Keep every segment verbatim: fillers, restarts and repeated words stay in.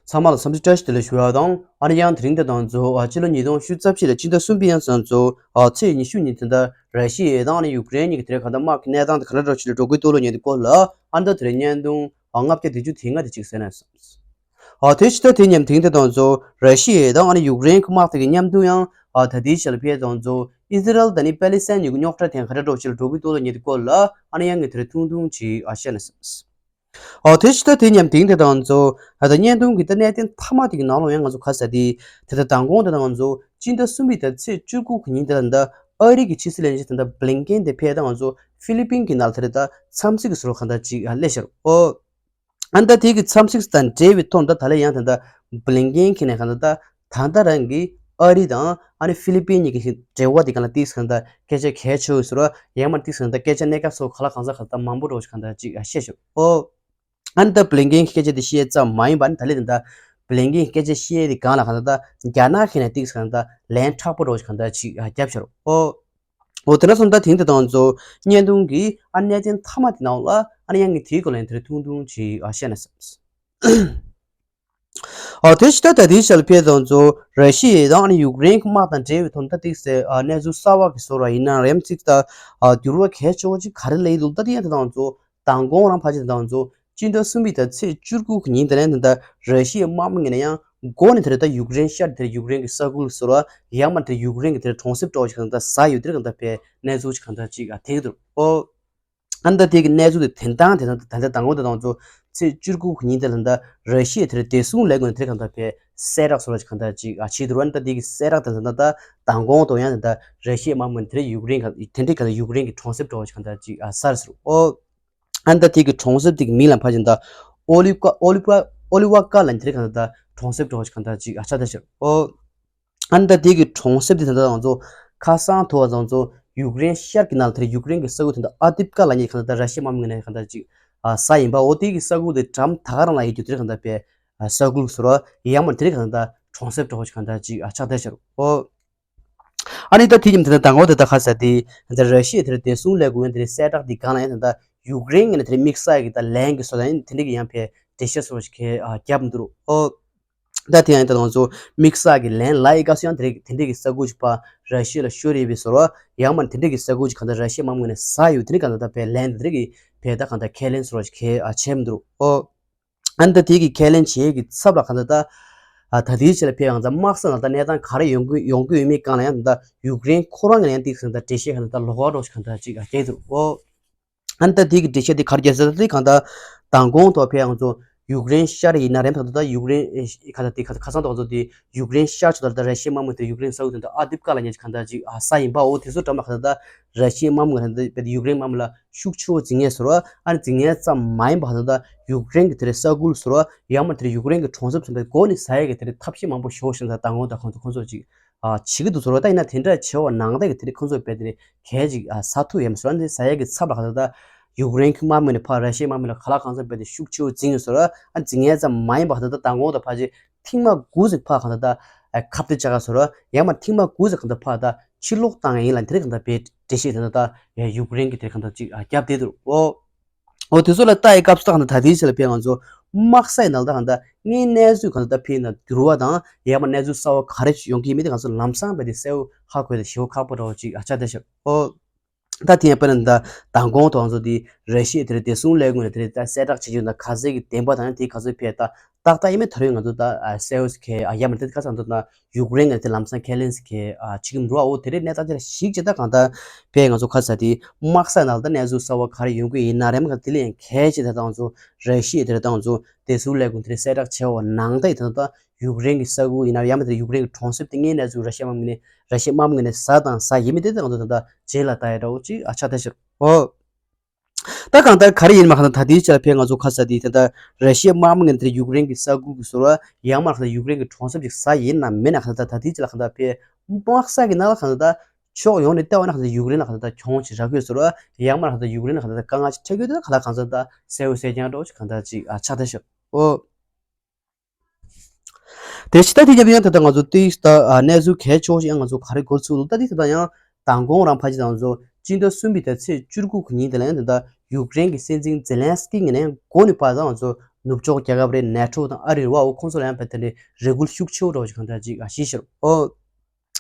ཚང་མ་ལ་འཚམས་འདྲི་བཀྲ་ཤིས་བདེ་ལེགས་ཞུ་བ་དང་། ཨ་ནི་ཡང་དེ་རིང་དེ་དང་གཙོ་བོ་ཨ་སྤྱི་ལོ་ཉིས་སྟོང་བཅུ་གཅིག་ལོའི་སྤྱི་ཟླ་གསུམ་པའི་ཡང་ཚང་གཙོ་བོ་ཨ་ཚེས་ཉི་ཤུ་ཉིན་དེ་འདྲ་ར་ཤི་ཡ་དང་ཨ་ནི་ཡུཀ་རེན་གཉིས་ཀྱི་དེ་རིང་གང་ལྟར་དམག་གི་གནས་སྟངས་དེ་ག་འདྲ་འདྲ་ཅིག་ལ་འགྲོ་གི་འདུག་ལོ་ཉན་དེ་སྐོར་ལ་ཨ་ནི་ད་དེ་རིང་བརྙན་ཐུང་ཨ་ལྔ་བརྒྱ་བདུན་ཅུ་དེ་ལྔ་དེ་ཅིག་གསན་ན་བསམས། ཨ་དེ་ཕྱི་ཟླ་དེ་མཉམ་དེ་རིང་དེ་དང་གཙོ་བོ་ར་ཤི་ཡ་དང་ཨ་ནི་ཡུཀ་རེན་གྱི་དམག་དེ་གི་མཉམ་དུ་ཡང་ཨ་ད་ལྟའི་ཆ་ལ་ཕེ་དང་གཙོ་བོ་ཨི་ཟི་རལ་དང་ཨ་ནི་པེ་ལི་སི་ཐན་གཉིས་ཀྱི་རྙོག་དྲ་དེ་ག་འདྲ་འདྲ་ཅིག་ལ་འགྲོ་གི་འདུག་ལོ་ཉན་དེ་སྐོར་ལ་ཨ་ནི་ཡང་ངས་དེ་རིང་ཐུང་ཐུང་ཅིག་ཨ་བཤད་ན་བསམས། ཨོ་དེ་ཕྱི་ཟླ་དེ་མཉམ་དེ་རིང་དེ་དང་གཙོ་བོ་ད་ལྟ་བརྙན་ཐུང་གི་ད་གནད་དོན་མཐའ་མ་དེ་གི་ནང་ལོགས་ཡང་ང་ཚོ་ག་ས་དེ་དེ་ད་མདང་དགོང་དེ་དང་ང་ཚོ་སྤྱི་ཟླ་གསུམ་པའི་ད་ཚེས་བཅུ་དགུ་གི་ཉིན་དེ་ལ་ད་ཨ་རི་གི་ཕྱི་སྲིད་བློན་ཆེན་དེ་ད་བྷི་ལིན་ཀེན་དེ་ཕེབས་ད་ང་ཚོ་ཧྥི་ལི་པིན་གི་ནང་ལ་དེ་རེད་ད་འཚམས་གཟིགས་ཀྱི་ཟུར་གང་ལྟར་ཅིག་ཨ་སླེབས་ཤག་ཨོ་ཨ་ནི་ད་དེ་གི་འཚམས་གཟིགས་དང་འབྲེལ་བའི་ཐོག་ད་ད་ལན་ཡང་དེ་ད་བྷི་ལིན་ཀེན་གི་ནས་གང་ལྟར་ད་ད་ལྟ་རང་གི་ཨ་རི་དང་ཨ་ནི་ཧྥི་ལི་པིན་གཉིས་ཀྱི་འབྲེལ་བ་དེ་གང་ལ་ཏིག་གང་ལྟར་སྐད་ཆ་གལ་ཆེ་བའི་ཟུར་ཡང་མ་ཏིག་གང་ལྟར་སྐད་ཆ་གནད་འགག་སོགས་ག་ལ་གང་ཟག་གང་ལྟར་མང་པོ་འགྲོ་ཞིག་གང་ལྟར་ཅིག་ཨ་བཤད་ཤག་ཨོ། ཨ་ནི་ད་བྷི་ལིན་ཀེན་གྱི་སྐད་ཆ་དེ་བཤད་ཙམ་མ་ཡིན་པ་ནི་ད་ལན་དེ་ད་བྷི་ལིན་ཀེན་གྱི་སྐད་ཆ་བཤད་དེ་གང་ལ་གང་ལྟར་ད་རྒྱ་ནག་གི་ནས་ཏིག་གང་ལྟར་ལན་མཁྲེགས་པོ་འགྲོ་ཞིག་གང་ལྟར་ཅིག་ཨ་བརྒྱབ་ཤག་ཨོ། འོ་དེ་འདྲ་སོང་ད་དེང་དེ་དང་གཙོ་བོ་བརྙན་ཐུང་གི་ཨ་གནད་དོན་མཐའ་མ་དེ་ནང་ལ་ཨ་ནི་ཡང་ངས་དེའི་སྐོར་ལ་ཡང་དེ་རིང་ཐུང་ཐུང་ཅིག་ཨ་བཤད་ན་བསམས། ཨོ་དེ་ཕྱི་ཟླ་ད་ལྟའི་ཆ་ལ་ཕེབས་དང་གཙོ་བོ་ར་ཤི་ཡ་དང་ཨ་ནི་ཡུཀ་རེན་གྱི་དམག་དང་འབྲེལ་བའི་ཐོག་ད་ཏིག་སེ་ཨ་གནས་ཚུལ་གསར་བ་གི་བཟོ་འདྲ་ཡིན་ན་རེམ་ཅིག་ད་ཨ་འགྱུར་བ་གལ་ཆེ་བོ་ཅིག་ག་རེ་སླེབས་འདུག་ད་དེ་ཡང་དེ་དང་གཙོ་བོ་མདང་དགོང་རང་ཕལ་ཆེར་དེ་དང་གཙོ་བོ་སྤྱི་ཟླ་གསུམ་པའི་ད་ཚེས་བཅུ་དགུ་གི་ཉིན་དེ་ལན་དེ་ད་ར་ཤི་ཡའི་དམག་མི་ངོས་ནས་ཡང་མགོ་ནས་དེ་རེད་ད་ཡུཀ་རེན་ཤར་དེར་ཡུཀ་རེན་གྱི་ས་ཁུལ་བཟོ་འདྲ་ཡང་མ་དེར་ཡུཀ་རེན་གྱི་དེར་གྲོང་གསེབ་འདྲ་བོ་ཞིག་གང་ད་ཟ་ཡོད་དེར་གང་ད་པའི་གནས་ཚུལ་ཞིག་གང་ད་ཅིག་ཨ་ཐེག་འདུག་ཨོ། ཨ་ནི་ད་དེ་གི་གནས་ཚུལ་དེ་དེ་འདང་དེ་དང་ད་ལྟ་མདང་དགོང་དེ་དང་ཚོ་ཚེས་བཅུ་དགུ་གི་ཉིན་དེ་ལ་ད་ར་ཤི་ཡའི་དེར་བདེ་སྲུང་ལས་ཁུངས་དེར་གང་ད་པའི་གསལ་བསྒྲགས་བཟོ་འདྲ་ཞིག་གང་ད་ཅིག་ཨ་བྱས་འདུག་ཨ་ནི་ད་དེ་གི་གསལ་བསྒྲགས་དེ་ད་ད་མདང་དགོང་དང་ཡང་དེ་ད་ར་ཤི་ཡའི་དམག་མི་དེར་ཡུཀ་རེན་ག་དེ་འདྲའི་གང་ད་ཡུཀ་རེན་གྱི་གྲོང་གསེབ་འདྲ་བོ་ཞིག་གང་ད་ཅིག་ཨ་ཟ་ཟེར་ཨོ། ཨ་ནི་ད་དེ་གི་གྲོང་གསེབ་དེ་གི་མིང་ལ་ཕལ་ཆེར་ད་ཨོ་ལི་ཀ་ཨོ་ལི་ཀ་ཨོ་ལི་ཝ་ཀ་ལ་དེ་གང་ད་ད་གྲོང་གསེབ་འདྲ་བོ་ཞིག་གང་ད་ཅིག་ཨ་ཆགས་ད་ཤར་ཨོ། ཨ་ནི་ད་དེ་གི་གྲོང་གསེབ་དེ་ད་ད་ང་ཚོ་ཁ་སང་ཐོ་བ་ང་ཚོ་ཡུཀ་རེན་ཤར་གྱི་ནང་ལ་དེར་ཡུཀ་རེན་གྱི་ས་ཁུལ་དེ་ད་ཨ་དིབ་ཀ་ལ་ཉེ་གང་ད་ད་ར་ཤི་ཡའི་དམག་མི་ནས་གང་ད་ཅིག་ཨ་ཟ་ཡིན་པ་འོ། དེ་གི་ས་ཁུལ་དེ་འགྲམ་ད་ག་རང་ལ་ཡོད་རྒྱུ་དེར་གང་ད་པའི་ཨ་ས་ཁུལ་ཟེར་བ་ཡང་མ་དེར་གང་ད་གྲོང་གསེབ་འདྲ་བོ་ཞིག་གང་ད་ཅིག་ཨ་ཆགས་ད་ཤར་ཨོ། ཨ་ནི་ད་དེ་ཉིན་དེ་ད་དང་པོ་དེ་ད་ཁ་ས་དེ་ད་ར་ཤི་ཡ་དེར་བདེ་སྲུང་ལས་ཁུངས་དེ་གསལ་བསྒྲགས་དེ་གང་ལ་ཡང་ད་ཡུཀ་རེན་ངོས་ནས་དེ་དམིགས་བསལ་གྱི་ད་ལན་གྱི་སོ་ད་ཡིན་དེ་འདྲ་གི་ཡང་ཕའི་འགྲེལ་བཤད་སོགས་ཤིག་གི་ཨ་བརྒྱབ་འདུག་ཨོ། ད་དེ་ཡང་ད་ང་ཚོ་དམིགས་བསལ་གྱི་ལན་ལ་ཡི་ག་སུ་ཡང་དེ་འདྲ་དེ་འདྲ་གི་ས་ཁུལ་ཅིག་ཕ་ར་ཤི་ཡ་ལ་ཤོར་ཡོད་པའི་སོ་ར་ཡང་མ་དེ་འདྲ་གི་ས་ཁུལ་ཅིག་གང་ད་ར་ཤི་ཡའི་དམག་མི་ངོས་ནས་ཟ་ཡོད་དེ་འདྲ་གང་ད་ད་ཕའི་ལན་དེ་འདྲ་གི་ཕའི་ད་གང་ད་ཁས་ལེན་སོགས་ཤིག་གི་ཨ་བྱས་འདུག་ཨོ། ཨ་ནི་ད་དེ་གི་ཁས་ལེན་བྱེད་ཀྱི་ཚབ་ལ་གང་ལྟར་ད། ཨ་ད་དེའི་ཆེད་ལ་ཕེབས་ཡང་ད་དམག་ས་ནང་ད་གནས་སྟངས་ག་རེ་ཡོང་གི་ཡོང་གི་ཡོད་མེད་སྒང་ལ་ཡང་ད་ཡུཀ་རེན་ཁོ་རང་གི་ཡང་ཏིག་ཟེར་ད་འགྲེལ་བཤད་གང་ལྟར་ད་ལོགས་ཀ་འདྲ་ཞིག་གང་ལྟར་ཅིག་ཨ་སྐྱེས་འདུག་ཨོ། ཨ་ནི་ད་དེ་གི་འགྲེལ་བཤད་དེ་ག་རེ་རྒྱག་ཟེར་ད་དེ་གང་ལྟར་མདང་དགོང་ཐོག་ཕེབས་ཡང་ཚོ་ཡུཀ་རེན་ཤར་ཡིན་ན་རེམ་ད་ད་ཡུཀ་རེན་ཨེ་ག་ད་དེ་ག་ཁ་སང་ཐོག་ཚོ་དེ་ཡུཀ་རེན་ཤར་ཕྱོགས་ད་ད་ར་ཤི་ཡའི་དམག་མི་དེ་ཡུཀ་རེན་ས་ཁུལ་དེ་ད་ཨ་དིབ་ཀ་ལ་ཉེ་ཅིག་གང་ལྟར་ཅིག་ཨ་ས་ཡིན་པའོ། དེ་ཚོ་འགྲམ་ལ་གང་ལྟར་ད་ར་ཤི་ཡའི་དམག་མི་གང་ལྟར་ད་ཡུཀ་རེན་དམག་མི་ལ་ཤུགས་ཆེ་བོ་འཛིང་ངེས་ཟེར་བ། ཨ་ནི་འཛིང་ངེས་ཙམ་མ་ཡིན་པ་ད་ལྟ་ཡུཀ་རེན་གྱི་དེ་རེད་ས་ཁུལ་ཟེར་བ་ཡང་མ་དེ་རེད་ཡུཀ་རེན་གྱི་གྲོང་གསེབ་ཚོ་འདི་སྒོ་ནས་ཟ་ཡས་ཀྱི་དེ་རེད་ཐབས་ཤེས་མང་པོ་ཞེ་པོ་ཞིག་ད་མདང་དགོང་ད་ཁོང་ཚོ་ཁོང་ཚོ་ཅིག་ཨ་བྱེད་ཀྱི་འདུག་ཟེར་བ། ད་ཡིན་ན་དེ་འདྲ་བྱེད་པ་ནང་ད་ཀྱི་དེ་རེད་ཁོང་ཚོ་རྦད་དེ་རེད་གལ་ཅིག་ཨ་ཟ་ཐུབ་ཡས་མ་ཟེར་བ། འདི་ཟ་ཡས་ཀྱི་ཚབ་ལ་ག་ད་ལྟ་ཡུཀ་རེན་གྱི་དམག་མི་ནས་ཕར་ར་ཤི་ཡའི་དམག་མི་ལ་ག་ལ་གང་འཚམ་རྦད་དེ་ཤུགས་ཆེ་བོ་འཛིང་ཡོད་ཟེར་བ། ཨ་འཛིང་ངེས་ཙམ་མ་ཡིན་པ་ད་ལྟ་མདང་དགོང་ད་ཕར་ཅིག་ཐེངས་མ་དགུ་ཟིག་ཕར་གང་ལྟར་ད་ཁ་གཏད་བཅག་ག་ཟེར་བ་ཡང་མ་ཐེངས་མ་དགུ་ཟིག་གང་ལྟར་ཕར་ད་ཕྱིར་ལོག་བཏང་ཡིན་ལ་དེ་རིང་གང་ལྟར་བའི་འགྲེལ་བཤད་དེ་ད་ལྟ་ཡུཀ་རེན་གྱི་དེ་གང་ལྟར་ཅིག་བརྒྱབ་བསྡད་འདུག་ཨོ། ཨོ་དེ་ཚོ་ལ་ལྟ་ཡི་སྐབས་སུ་ད་གང་ལྟར་ད་ལྟའི་ཆ་ལ་ཕེབས་ང་ཚོ་དམག་སའི་ནང་ད་གང་ལྟར་དངོས་གནས་ཚུལ་གང་ལྟར་ད་ཕེབས་ན་འགྱུར་བ་དང་ཡང་མ་གནས་ཚུལ་གསར་བ་ག་རེ་ཡོང་གི་ཡིན་མིན་དེ་ང་ཚོ་ལམ་སང་བས་དེ་གསལ་བོ་ཧ་གོ་ཡ་དེ་ཞེ་པོ་ཁག་པོ་འདྲ་བོ་ཅིག་ཨ་ཆགས་བསྡད་ཤག་ཨོ། ད་དེ་ཡང་དཔེར་ན་ད་མདང་དགོང་དུ་ང་ཚོ་དེ་ར་ཤི་ཡ་དེ་རེད་བདེ་སྲུང་ལས་ཁུངས་ནས་དེ་རེད་ད་གསལ་བསྒྲགས་བྱེད་རྒྱུ་ན་ག་ཚད་ཀྱི་བདེན་པ་དང་དེ་ག་ཚོད་ཕེབས་ད་ཏག་ཏག་ཡིན་མིན་ད་རུང་ང་ཚོ་ད་གསལ་བོ་ཟིག་གི་ཨ་ཡ་མ་དེ་ག་ཚོད་ང་ཚོ་ད་ཡུཀ་རེན་ནས་དེ་ལམ་སང་ཁས་ལེན་ཟིག་གི་ཨ་བྱེད་ཀྱི་མི་འདུག་ཨ། འོ་དེ་རེད་གནས་སྟངས་དེ་ལ་གཞིགས་བྱས་ད་གང་ལྟར་ཕེབས་ང་ཚོ་ག་ཚད་དེ་དམག་ས་ནང་ད་གནས་ཚུལ་གསར་བ་ག་རེ་ཡོང་གི་ཡིན་ན་རེམ་ག་དེ་ལས་ཡང་གལ་ཆེ་ད་ད་ང་ཚོ་ར་ཤི་ཡ་དེ་རེད་ད་ང་ཚོ་བདེ་སྲུང་ལས་ཁུངས་དེ་རེད་གསལ་བསྒྲགས་བྱས་པ་ནང་ད་ཡིན་ད་ད། ཡུཀ་རེན་གྱི་ས་ཁུལ་ཡིན་ན་ཡང་མིན་དེ་ཡུཀ་རེན་གྱི་གྲོང་གསེབ་དེ་དངོས་གནས་ཚུལ་ར་ཤི་ཡའི་དམག་མི་ནས་ར་ཤི་ཡའི་དམག་མི་ནས་ཟ་དང་ཟ་ཡིན་མིན་དེ་ད་ང་ཚོ་ད་ལྟ་རྗེས་ལ་ལྟ་ཡ་འདྲ་བོ་ཅིག་ཨ་ཆགས་བསྡད་ཤག་ཨོ། ད་གང་ལྟར་ག་རེ་ཡིན་མ་གང་ལྟར་ད་ལྟའི་ཆ་ལ་ཕེབས་ང་ཚོ་ག་ཚད་དེ་ད་ལྟ་ར་ཤི་ཡའི་དམག་མི་ངན་དེ་ཡུཀ་རེན་གྱི་ས་ཁུལ་གྱི་ཟེར་བ་ཡང་མ་གང་ལྟར་ཡུཀ་རེན་གྱི་གྲོང་གསེབ་ཅིག་ཟ་ཡིན་ན་མིན་ན་གང་ལྟར་ད་ལྟའི་ཆ་ལ་གང་ལྟར་ཕེབས་དམག་ས་གི་ནང་ལ་གང་ལྟར་ཕྱོགས་ཡོངས་ནས་བལྟས་པ་ན་གང་ལྟར་ཡུཀ་རེན་ལ་གང་ལྟར་གྱོང་ཅིག་རག་གི་ཡོད་ཟེར་བ་ཡང་མ་གང་ལྟར་ཡུཀ་རེན་ལ་གང་ལྟར་དཀའ་ངལ་ཅིག་འཕྲད་ཀྱི་ཡོད་དེ་གང་ལ་གང་ཚོད་ད་གསལ་བོ་གསལ་རྐྱང་འདྲ་བོ་ཅིག་གང་ལྟར་ཅིག་ཨ་ཆགས་བསྡད་ཤག་ཨོ། དེ་ཕྱི་ད་དེ་རྒྱབ་ཡང་ད་ལྟ་ང་ཚོ་ཏིས་ད་ཨ་གནས་ཚུལ་གལ་ཆེ་བོ་ཞིག་ཡང་ང་ཚོ་ག་རེ་འགོ་ཚུགས་འདུག་ད་དེ་ད་ལྟ་ཡང་མདང་དགོང་རང་ཕལ་ཆེར་ད་ང་ཚོ་སྤྱི་ཟླ་གསུམ་པའི་ད་ཚེས་བཅུ་དགུ་གི་ཉིན་དེ་ལ་ཡང་ད་ལྟ་ཡུཀ་རེན་གྱི་སྲིད་འཛིན་ཛེ་ལན་སི་ཀི་ངོས་ནས་ཡང་འགོ་ནས་ཕར་ད་ང་ཚོ་ ནུབ་ཕྱོགས་རྒྱལ་ཁབ་རེད། ནེ་ཊོ་དང་ཨ་རི་རེད་བ། འོ་ཁོང་ཚོ་ལ་ཡང་བལྟས་ཏེ་རེ་སྐུལ་ཤུགས་ཆེ་བོ་འདྲ་བོ་ཞིག་གང་ལྟར་ཅིག་བྱས་ཤག་འོ།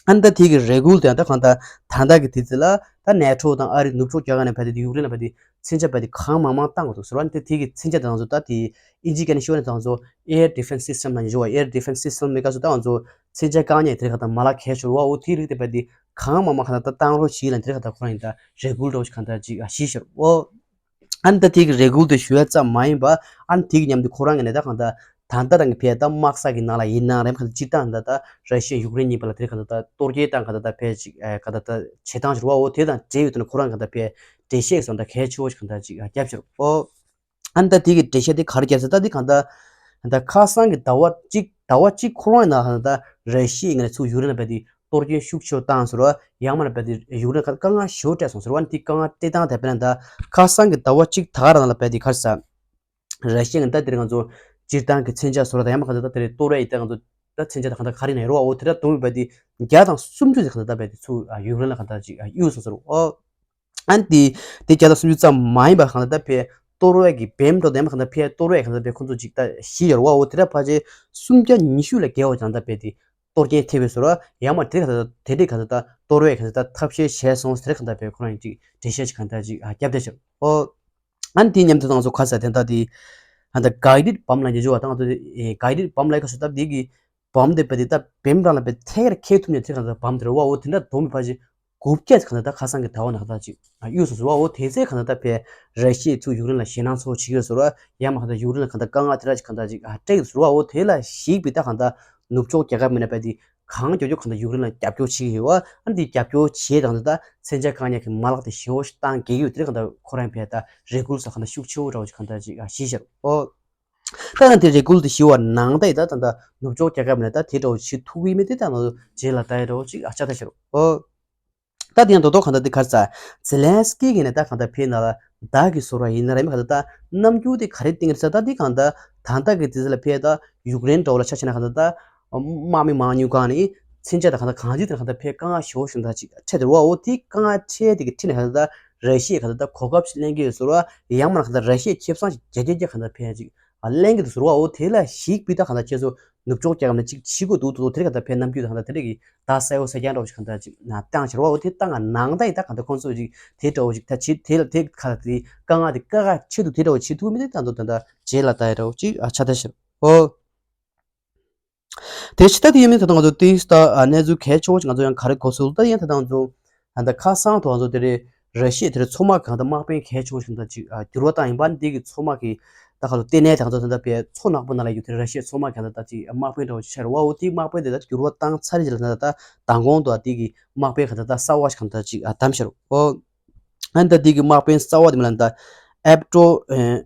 ཨ་ནི་ད་དེ་གི་རེ་སྐུལ་དེ་ད་གང་ལྟར་ད་ལྟ་གི་དུས་ཚོད་ལ་ད་ནེ་ཊོ་དང་ཨ་རི་ནུབ་ཕྱོགས་རྒྱལ་ཁབ་ནས་བལྟས་ཏེ་ཡུཀ་རེན་ལ་བལྟས་ཏེ་མཚོན་ཆ་བལྟས་ཏེ་གང་མང་མང་བཏང་དགོས་འདུག་ཟེར་བ། ཨ་ནི་ད་དེ་གི་མཚོན་ཆ་དེ་ང་ཚོ་ད་དེ་ཨིན་ཇིའི་སྐད་ནས་ཤོད་ན་ད་ང་ཚོ་Air Defense System ལབ་ནས་ཞུ་བ། Air Defense System མེད་སྐབས་སུ་ད་ང་ཚོ་མཚོན་ཆ་བཀག་ཉར་དེ་ག་ད་མ་ལག་གལ་ཆེ་བ། འོ་དེ་རིགས་དེ་བལྟས་ཏེ་གང་མང་མང་ག་ད་ད་བཏང་རོགས་བྱེད་ལབ་དེ་ག་ད་ཁོ་རང་ཡིན་ད་རེ་སྐུལ་འདྲ་བོ་ཞིག་གང་ལྟར་ཅིག་བྱས་ཤག་འོ། ཨ་ནི་ད་དེ་གི་རེ་སྐུལ་དེ་ཞུ་ཡ་ཙམ་མ་ཡིན་པ། ཨ་ནི་དེ་གི་མཉམ་དུ་ཁོ་རང་གི་ནས་ད་གང་ལྟར་ད་ལྟ་རང་གི་ཕའི་ད་དམག་ས་གི་ནང་ལ་ཡིན་ན་རེམ་གང་ལྟར་སྤྱིར་བཏང་ད་ད་ར་ཤི་ཡ་ཡུཀ་རེན་གཉིས་བར་ལ་དེ་གང་ལྟར་ད་གཏོར་སྐྱོན་བཏང་གང་ལྟར་ད་ཕའི་ཅིག་ཨེ་གང་ལྟར་ད་བྱེད་སྟངས་ཞིག་རེད་བ། འོ་དེ་དང་འབྲེལ་ཡོད་དུ་ནས་ཁོ་རང་གང་ལྟར་ཕའི་འགྲེལ་བཤད་སོང་ད་གལ་ཆེ་བོ་ཞིག་གང་ལྟར་ཅིག་ཨ་བརྒྱབ་ཤག་འོ། ཨ་ནི་ད་དེ་གི་འགྲེལ་བཤད་དེ་ག་རེ་བརྒྱབ་ཟེར་ད་དེ་གང་ལྟར་ད་ཁ་སང་གི་ཟླ་བ་གཅིག་ཟླ་བ་གཅིག་འཁོར་བའི་ནང་ལ་ད་ར་ཤི་ཡའི་ངོས་ནས་ཚུར་ཡུཀ་རེན་ལ་བལྟས་ཏེ་གཏོར་སྐྱོན་ཤུགས་ཆེ་བོ་བཏང་ཟེར་བ། ཡང་མིན་ན་བལྟས་ཏེ་ཡུཀ་རེན་ཁ་དཀའ་ངལ་ཞེ་པོ་སྤྲད་སོང་ཟེར་བ། ཨ་ནི་དེ་དཀའ་ངལ་སྤྲད་སྟངས་དེ་དཔེར་ན་ད་ཁ་སང་གི་ཟླ་བ་གཅིག་ད་ག་རང་ལ་བལྟས་ཏེ་ག་རེ་ཟེར། ར་ཤི་ཡ་ད་དེ་རིང་ང་ཚོ་སྤྱིར་བཏང་གི་མཚོན་ཆ་ཟེར་བ་དང་ཡང་མིན་གང་ལྟར་ད་དེ་རིང་གཏོར་བའི་ད་ང་ཚོ་ད་མཚོན་ཆ་ད་གང་ལྟར་ག་རེ་ཡིན་ན་རེད་བ། འོ་དེ་འདྲ་བསྡོམས་པས་བལྟས་ཏེ་བརྒྱ་དང་སུམ་ཅུ་ཙམ་གང་ལྟར་ད་བལྟས་ཏེ་ཚུར་ཡུཀ་རེན་ལ་གང་ལྟར་ཅིག་གཡུགས་སོང་ཟེར་བ། འོ། ཨ་ནི་དེ་དེ་བརྒྱ་དང་སུམ་ཅུ་ཙམ་མ་ཡིན་པ་གང་ལྟར་ད་ཕའི་གཏོར་བའི་གི་བེམ་འགྲོ་དེ་མ་གང་ལྟར་ཕའི་གཏོར་བའི་གང་ལྟར་ཕའི་ཁོང་ཚོ་ཅིག་ད་བཞི་ཡོད་རེད་བ། འོ་དེ་འདྲ་ཕལ་ཆེར་སུམ་བརྒྱ་ཉི་ཤུ་ལས་བརྒལ་བ་ཙམ་ད་བལྟས་ཏེ་གཏོར་སྐྱོན་ཐེབས་པའི་བཟོ་འདྲ། ཡང་མིན་དེ་གང་ལྟར་དེ་འདྲའི་གང་ལྟར་ད་གཏོར་བའི་གང་ལྟར་ད་ཐབས་ཤེས་བྱས་སོང་ཟེར་གང་ལྟར་ཕའི་ཁོ་རང་ཅིག་འགྲེལ་བཤད་ཅིག་གང་ལྟར་ཅིག་ཨ་བརྒྱབ་བསྡད་ཤག་འོ། ཨ་ནི་དེ་མཉམ་དུ་ང་ཚོ་ག་རེ་ཟེར་དེ་ད་དེ་ཨ་ད་guided bomb ལབ་ཀྱི་ཡོད་པ། ད་ང་ཚོ་དེ་guided bomb ལབ་ཀྱི་སུ་ད་དེ་གི་བམ་དེ་བལྟས་ཏེ་ད་བེམ་རང་ལ་བལྟས་ཏེ་ཐད་ཀར་འཁེལ་ཐུབ་མཁན་དེ་གང་ལྟར་བམ་དེ་རེད་བ། འོ་དེ་འདྲ་བསྡོམས་པས་ཕལ་ཆེར་དགུ་བརྒྱ་གང་ལྟར་ད་ཁ་སང་གི་ཟླ་བ་ནང་ད་ཅིག་གཡུགས་སོང་ཟེར་བ། འོ་དེ་ཚེ་གང་ལྟར་ད་ཕའི་ར་ཤི་ཡས་ཚུར་ཡུཀ་རེན་ལ་ཞེད་སྣང་ཚ་པོ་བྱེད་ཀྱི་ཡོད་ཟེར་བ། ཡང་མིན་གང་ལྟར་ཡུཀ་རེན་ལ་གང་ལྟར་དཀའ་ངལ་དེ་འདྲ་ཅིག་གང་ལྟར་ཅིག་ཨ་སྤྲད་ཀྱི་ཟེར་བ། འོ་དེ་ལ་གཞིགས་པའི་ད་གང་ལྟར་ནུབ་ཕྱོགས་རྒྱལ་ཁབ་མི་སྣ་བལྟས་ཏེ་གང་མགྱོགས་མགྱོགས་གང་ལྟར་ཡུཀ་རེན་ལ་རྒྱབ་སྐྱོར་བྱེད་ཀྱི་ཡོད་བ། ཨ་ནི་དེ་རྒྱབ་སྐྱོར་བྱེད་དང་ད་མཚོན་ཆ་བཀག་ཉར་གྱི་མ་ལག་དེ་ཞེ་པོ་ཞིག་བཏང་གི་ཡོད། དེ་གང་ལྟར་ཁོ་རང་ཕའི་ད་རེ་སྐུལ་ས་གང་ལྟར་ཤུགས་ཆེ་བོ་འདྲ་བོ་ཅིག་གང་ལྟར་ཅིག་ཨ་བྱས་ཤག་འོ། ད་ནི་དེ་རེ་སྐུལ་དེ་ཞུ་བ་ནང་ད་ཡི་ད་ད་ད་ནུབ་ཕྱོགས་རྒྱལ་ཁབ་ནས་ད་དེ་འདྲ་བོ་བྱེད་ཐུབ་ཀྱི་མེད་དེ་ད་ང་ཚོ་རྗེས་ལ་ད་ཡི་འདྲ་བོ་ཅིག་ཨ་ཆགས་ད་ཤར། ཨོ། ད་དེ་ཡང་དོ་དོ་གང་ལྟར་དེ་ག་རེ་ཟེར། ཛེ་ལན་སི་ཀི་གིས་ནས་ད་གང་ལྟར་ཕའི་ནང་ལ་བདག་གིས་ཟེར་བ་ཡིན་ན་རེད་མ་གང་ལྟར་ད་རྣམ་འགྱུར་དེ་ག་རེ་བསྟན་གྱི་རེད་ཟེར། ད་དེ་གང་ལྟར་ད་ལྟ་གི་དུས་ཚོད་ལ་ཕའི་ད་ཡུཀ་རེན་འདྲ་བོ་ལ་ཆ་བཞག་ན་གང་ལྟར་ད་དམག་མི་མང་ཉུང་གང་ནས་མཚོན་ཆ་དང་གང་ལྟར་གང་ཅི་དེ་གང་ལྟར་ཕའི་དཀའ་ངལ་ཞེ་པོ་ཞིག་ད་ཅིག་འཕྲད་དེ་རེད་བ། འོ་དེ་དཀའ་ངལ་འཕྲད་དེ་གི་འཕྲད་ནས་གང་ལྟར་ད་ར་ཤི་ཡས་གང་ལྟར་ད་གོ་སྐབས་ཤིག་ལེན་གྱི་ཡོད་ཟེར་བ། ཡང་མིན་ན་གང་ལྟར་ར་ཤི་ཡས་ཁེ་བཟང་ཞིག་བརྒྱ་བརྒྱ་བརྒྱ་གང་ལྟར་ཕའི་ཅིག་ཨ་གླེང་གི་འདུག་ཟེར་བ། འོ་དེ་ལ་གཞིགས་པའི་ད་གང་ལྟར་ཁྱེད་ཚོ་ནུབ་ཕྱོགས་རྒྱལ་ཁབ་ནས་ཅིག་བྱེད་དགོས་འདུག་འདུག་དེ་གང་ལྟར་ཕའི་རྣམ་འགྱུར་དང་གང་ལྟར་དེ་འདྲ་གི་ད་གསལ་བོ་གསལ་རྐྱང་འདྲ་བོ་ཞིག་གང་ལྟར་ཅིག་ན་བཏང་ཕྱིར་བ། འོ་དེ་བཏང་ང་ནང་ད་ཡི་ད་གང་ལྟར་ཁོང་ཚོ་ཅིག་དེ་འདྲ་བོ་ཅིག་ད་བྱེད་དེ་ལ་དེ་ག་ལ་དེ་དཀའ་ངལ་དེ་དཀའ་ཁག་ཆེད་དུ་དེ་འདྲ་བོ་བྱེད་ཐུབ་མི་དེ་ད་འདུག་ད་ལྟ་རྗེས་ལ་ད་ཡི་འདྲ་བོ་ཅིག་ཨ་ཆགས་ད་ཕྱིར། འོ། དེ་ཕྱི་ད་དེ་ཡིན་མིན་ད་ལྟ་ང་ཚོ་ཏིས་ད་གནས་ཚུལ་གལ་ཆེ་བོ་ཞིག་ང་ཚོ་ཡང་ག་རེ་གོ་ཚུལ་ད་ཡིན་ད་ལྟ་ང་ཚོ་ད་ལྟ་ཁ་སང་དུ་ང་ཚོ་དེ་རེད། ར་ཤི་ཡས་དེ་རེད་མཚོ་དམག་གང་ད་དམག་དཔོན་གལ་ཆེ་བོ་ཞིག་ད་ཅིག་འགྱུར་བ་བཏང་ཡིན་པ། འདི་གི་མཚོ་དམག་གི་ད་ག་ལོ་ལྟེ་གནས་དང་ཚོ་ད་ལྟ་པའི་མཚོ་ནག་པོ་ནང་ལ་ཡོད་དེ་ར་ཤི་ཡས་མཚོ་དམག་གང་ད་ད་ཅིག་དམག་དཔོན་འདྲ་བོ་ཅིག་ཆགས་རེད་བ། འོ་དེའི་དམག་དཔོན་དེ་ད་འགྱུར་བ་བཏང་ཚར་རྗེས་ལ་ད་ད་མདང་དགོང་དུ་དེ་གི་དམག་དཔོན་གང་ད་ད་གསར་བ་ཞིག་གང་ད་ཅིག་བདམས་ཤར། འོ། ཨ་ནི་ད་འདི་གི་དམག་དཔོན་གསར་བ་དེ་མིན་ལ་ད་ཨེབ་ཏྲོ་ཨེ་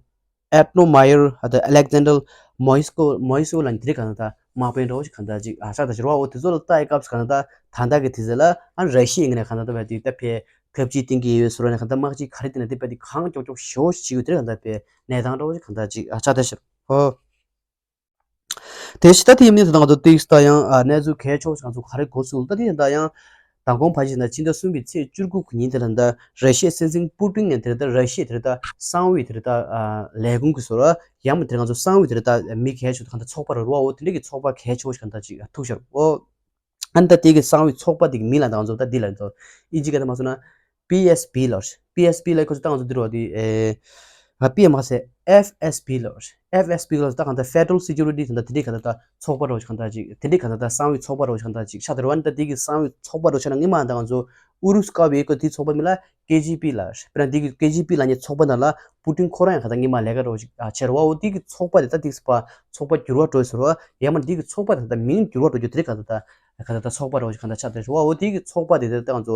ཨེབ་ནོ་མ་ཡར་ཨ་ད་ཨ་ལེག་ཛན་ཌར་མོ་ཡེ་སྐོ་མོ་ཡེ་སྐོ་ལ་འདི་རིགས་གང་ད་དམག་དཔོན་འདྲ་བོ་ཞིག་གང་ད་ཅིག་ཨ་ཤག་ད་ཕྱིར་བ། འོ་དེ་ཚོ་ལ་ལྟ་ཡི་སྐབས་སུ་གང་ད་ད་ལྟ་གི་དུས་ཚོད་ལ་ཨ་ར་ཤི་ཡའི་ངོས་ནས་གང་ད་ད་བས་དེ་ད་ཕའི་ཐབས་ཇུས་བསྟན་གྱི་ཡོད་ཟེར་བ་ནས་གང་ད་དམག་ཇུས་ག་རེ་བསྟན་ན་དེ་བས་དེ་གང་མགྱོགས་མགྱོགས་ཞེ་པོ་ཞིག་བྱེད་དགོས། དེ་རིགས་གང་ད་བས་གནས་སྟངས་འདྲ་བོ་ཞིག་གང་ད་ཅིག་ཨ་ཆགས་ད་ཕྱིར། འོ། དེ་ཕྱི་ད་དེ་ཡིན་མིན་ད་ང་ཚོ་ཏིག་ད་ཡང་ཨ་གནས་ཚུལ་གལ་ཆེ་བོ་ཞིག་ང་ཚོ་ག་རེ་གོ་ཚུལ་ད་དེ་ཡིན་ད་ཡང་མདང་དགོང་ཕལ་ཆེར་ན་ཕྱི་ཟླ་གསུམ་པའི་ཚེས་བཅུ་དགུ་གི་ཉིན་དེ་ལ་ད་ར་ཤི་ཡའི་སྲིད་འཛིན་པུ་ཏིན་ནས་དེ་ད་ར་ཤི་ཡའི་དེ་ད་གསང་བའི་དེ་ད་ལས་ཁུངས་ཀྱི་ཟེར་བ་ཡང་མ་དེ་ང་ཚོ་གསང་བའི་དེ་ད་མི་གལ་ཆེ་བོ་གང་ད་ཚོགས་པ་རེད་བ། འོ་དེ་འདྲ་གི་ཚོགས་པ་གལ་ཆེ་བོ་ཞིག་གང་ད་ཅིག་ཐུག་ཤར། འོ། ཨ་ནི་ད་དེ་གི་གསང་བའི་ཚོགས་པ་དེ་གི་མིང་ལ་ད་ང་ཚོ་ད་འདི་ལ་ཚོ་ཨིན་ཇི་སྐད་དུ་མ་སོང་ན་པི་ཨེས་པི་ལབ། པི་ཨེས་པི་ལ་ཁོ་ཚོ་ད་ང་ཚོ་འདི་རུ་བ་དེ་ཨེ་ང་པི་ཨེ་མ་ཟེར་ཨེཕ་ཨེས་པི་ལབ། ཨེཕ་ཨེས་པི་ལབ་ད་གང་ལྟར་ཕེ་ཌ་རལ་སི་ཀུ་རི་ཊི་ད་ད་དེ་འདྲའི་གང་ལྟར་ད་ཚོགས་པ་འདྲ་བོ་ཞིག་གང་ལྟར་ཅིག་དེ་འདྲའི་གང་ལྟར་ད་གསང་བའི་ཚོགས་པ་འདྲ་བོ་ཞིག་གང་ལྟར་ཅིག་ཆགས་དེ་རུ་བ་ནི་ད་དེ་གི་གསང་བའི་ཚོགས་པ་འདྲ་བོ་ཆགས་ན་སྔོན་མ་ད་ང་ཚོ་ཨུ་རུ་སུ་བཀའ་བའི་ཁོ་དེའི་ཚོགས་པ་མིང་ལ་ཀེ་ཇི་པི་ལབ། དཔེར་ན་དེ་གི་ཀེ་ཇི་པི་ལབ་མཁན་ཚོགས་པ་ནང་ལ་པུ་ཏིན་ཁོ་རང་ཡང་གང་ལྟར་སྔོན་མ་ལས་ཀ་འདྲ་བོ་ཞིག་བྱས་རུ་བ། འོ་དེ་གི་ཚོགས་པ་དེ་ད་དེ་གི་ཚོགས་པ་འགྱུར་བ་འགྲོ་ཟེར་བ། ཡང་མ་དེ་གི་ཚོགས་པ་དེ་ད་མིང་འགྱུར་བ་འགྲོ་རྒྱུ་དེ་རིགས་གང་ལྟར་ད་གང་ལྟར་ད་ཚོགས་པ་འདྲ་བོ་ཞིག་གང་ལྟར་ཆགས་བསྡད་རུ་བ། འོ་དེ་གི་ཚོགས་པ་དེ་ད་ད་ང་ཚོ་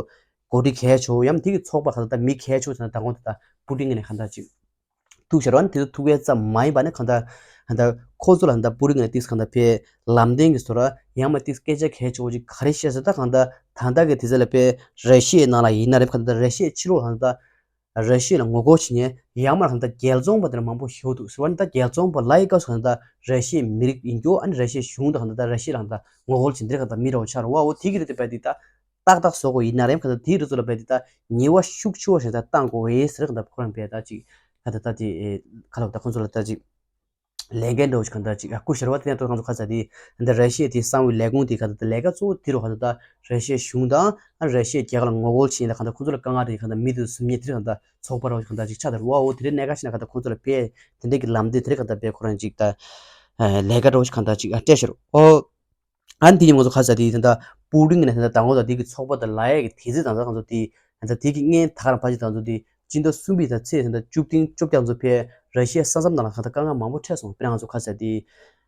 འགོ་ཁྲིད་གལ་ཆེ་བོ་ཡང་དེ་གི་ཚོགས་པ་གང་ལྟར་མི་གལ་ཆེ་བོ་ཚོ་ད་དགོངས་དེ་ད་པུ་ཏིན་ངོས་ནས་གང་ལྟར་ཅིག་ཐུག་ཤར་བ་ནི་དེ་ཚོ་ཐུག་ཡས་ཙམ་མ་ཡིན་པ་ནི་གང་ལྟར་གང་ལྟར་ཁོ་ཚོ་ལ་གང་ལྟར་པུ་ཏིན་ངོས་ནས་ཏིག་གང་ལྟར་ཕའི་ལམ་སྟོན་གྱི་བཟོ་འདྲ་ཡང་མ་ཏིག་སྐད་ཆ་གལ་ཆེ་བོ་ཅིག་ག་རེ་བཤད་ཟེར་ད་གང་ལྟར་ད་ལྟ་གི་དུས་ཚོད་ལ་ཕའི་ར་ཤི་ཡའི་ནང་ལ་ཡིན་ན་རེད་གང་ལྟར་ར་ཤི་ཡའི་ཕྱི་ལོགས་གང་ལྟར་ར་ཤི་ཡ་ལ་ངོ་རྒོལ་བྱེད་མཁན་ཡང་མ་གང་ལྟར་རྒྱལ་བཙོང་པ་དེ་འདྲ་མང་པོ་ཞིག་འདུག་ཟེར་བ་ནི་ད་རྒྱལ་བཙོང་པ་ལབ་ཡས་སྐབས་སུ་གང་ལྟར་ར་ཤི་ཡའི་མི་རིགས་ཡིན་རྒྱུ་ཨ་ནི་ར་ཤི་ཡའི་གཞུང་དང་གང་ལྟར་ར་ཤི་ཡ་ལ་གང་ལྟར་ངོ་རྒོལ་བྱེད་འདི་རིགས་གང་ལྟར་མི་འདྲ་བོ་ཆགས་རུ་བ། འོ་དེ་གི་རིགས་དེ་བས་དེ་ད་ཏག་ཏག་བཟོ་དགོས་ཡིན་ན་རེམ་གང་ལྟར་དེའི་རིགས་ཚོ་ལ་བས་དེ་ད་ཉེས་པ་ཤུགས་ཆེ་བ་ཞིག་ད་བཏང་དགོས་ཡས་ཟེར་གང་ལྟར་ཁོ་རང་བས་ད་ཅིག་གང་ལྟར་ད་དེ་ག་ལ་བ་ད་ཁོང་ཚོ་ལ་ད་ཅིག་ ལས་འགན་འདྲ་བོ་ཞིག་གང་ལྟར་ཅིག་ཨ་བསྐུར་བཞག་པ་དེ་ནས་ཏོག་ཙམ་ཁ་ཚ་དེ་ད་ར་ཤི་ཡའི་དེ་གསང་བའི་ལས་ཁུངས་དེ་གང་ལྟར་ལས་ཀ་གཙོ་བོ་དེ་རུ་གང་ལྟར་ད་ར་ཤི་ཡའི་གཞུང་དང་ཨ་ར་ཤི་ཡའི་རྒྱལ་ཁབ་ལ་ངོ་རྒོལ་བྱེད་ཡིན་ལ་གང་ལྟར་ཁོང་ཚོ་ལ་དཀའ་ངལ་དེ་གང་ལྟར་མི་དེ་ཚོ་ཟིན་ཉེ་དེ་རེད་གང་ལྟར་ཚོགས་པ་འདྲ་བོ་ཞིག་གང་ལྟར་ཅིག་ཆགས་དེ་རུ་ཨོ་དེ་རེད་གནད་འགག་ཆེ་ན་གང་ལྟར་ཁོང་ཚོ་ལ་དཔེ་དེ་འདྲས་ཀྱི་ལམ་སྟོན་དེ་རེད་གང་ལྟར་དཔེ་ཁོ་རང་ཅིག་ད་ལས་ཀ་འདྲ་བོ་ཞིག་གང་ལྟར་ཅིག་ཨ་སྤྲད་བཞག་རུ་ཨོ། ཨ་ནི་དེ་ཡིན་ང་ཚོ་ཁ་ཚ་དེ་ད་ལྟ་པུ་ཏིན་གྱི་ནས་ད་ལྟ་དང་པོ་དང་དེ་གི་ཚོགས་པ་དང་ལ་ཡ་གི་དེ་ཚེ་དང་ད་ང་ཚོ་དེ་ད་ལྟ་དེ་གི་བརྙན་ད་ག་རང་ཕ་ཅིག་ད་ང་ཚོ་དེ་སྤྱི་ཟླ་གསུམ་པའི་ད་ཚེས་ད་ལྟ་བཅུ་བདུན་བཅོ་བརྒྱད་ང་ཚོ་ཕེ་ར་ཤི་ཡའི་ས་མཚམས་ནང་ལ་ད་ལྟ་དཀའ་ངལ་མང་པོ་འཕྲད་སོང་། དཔེར་ན་ང་ཚོ་ཁ་ཚ་དེ་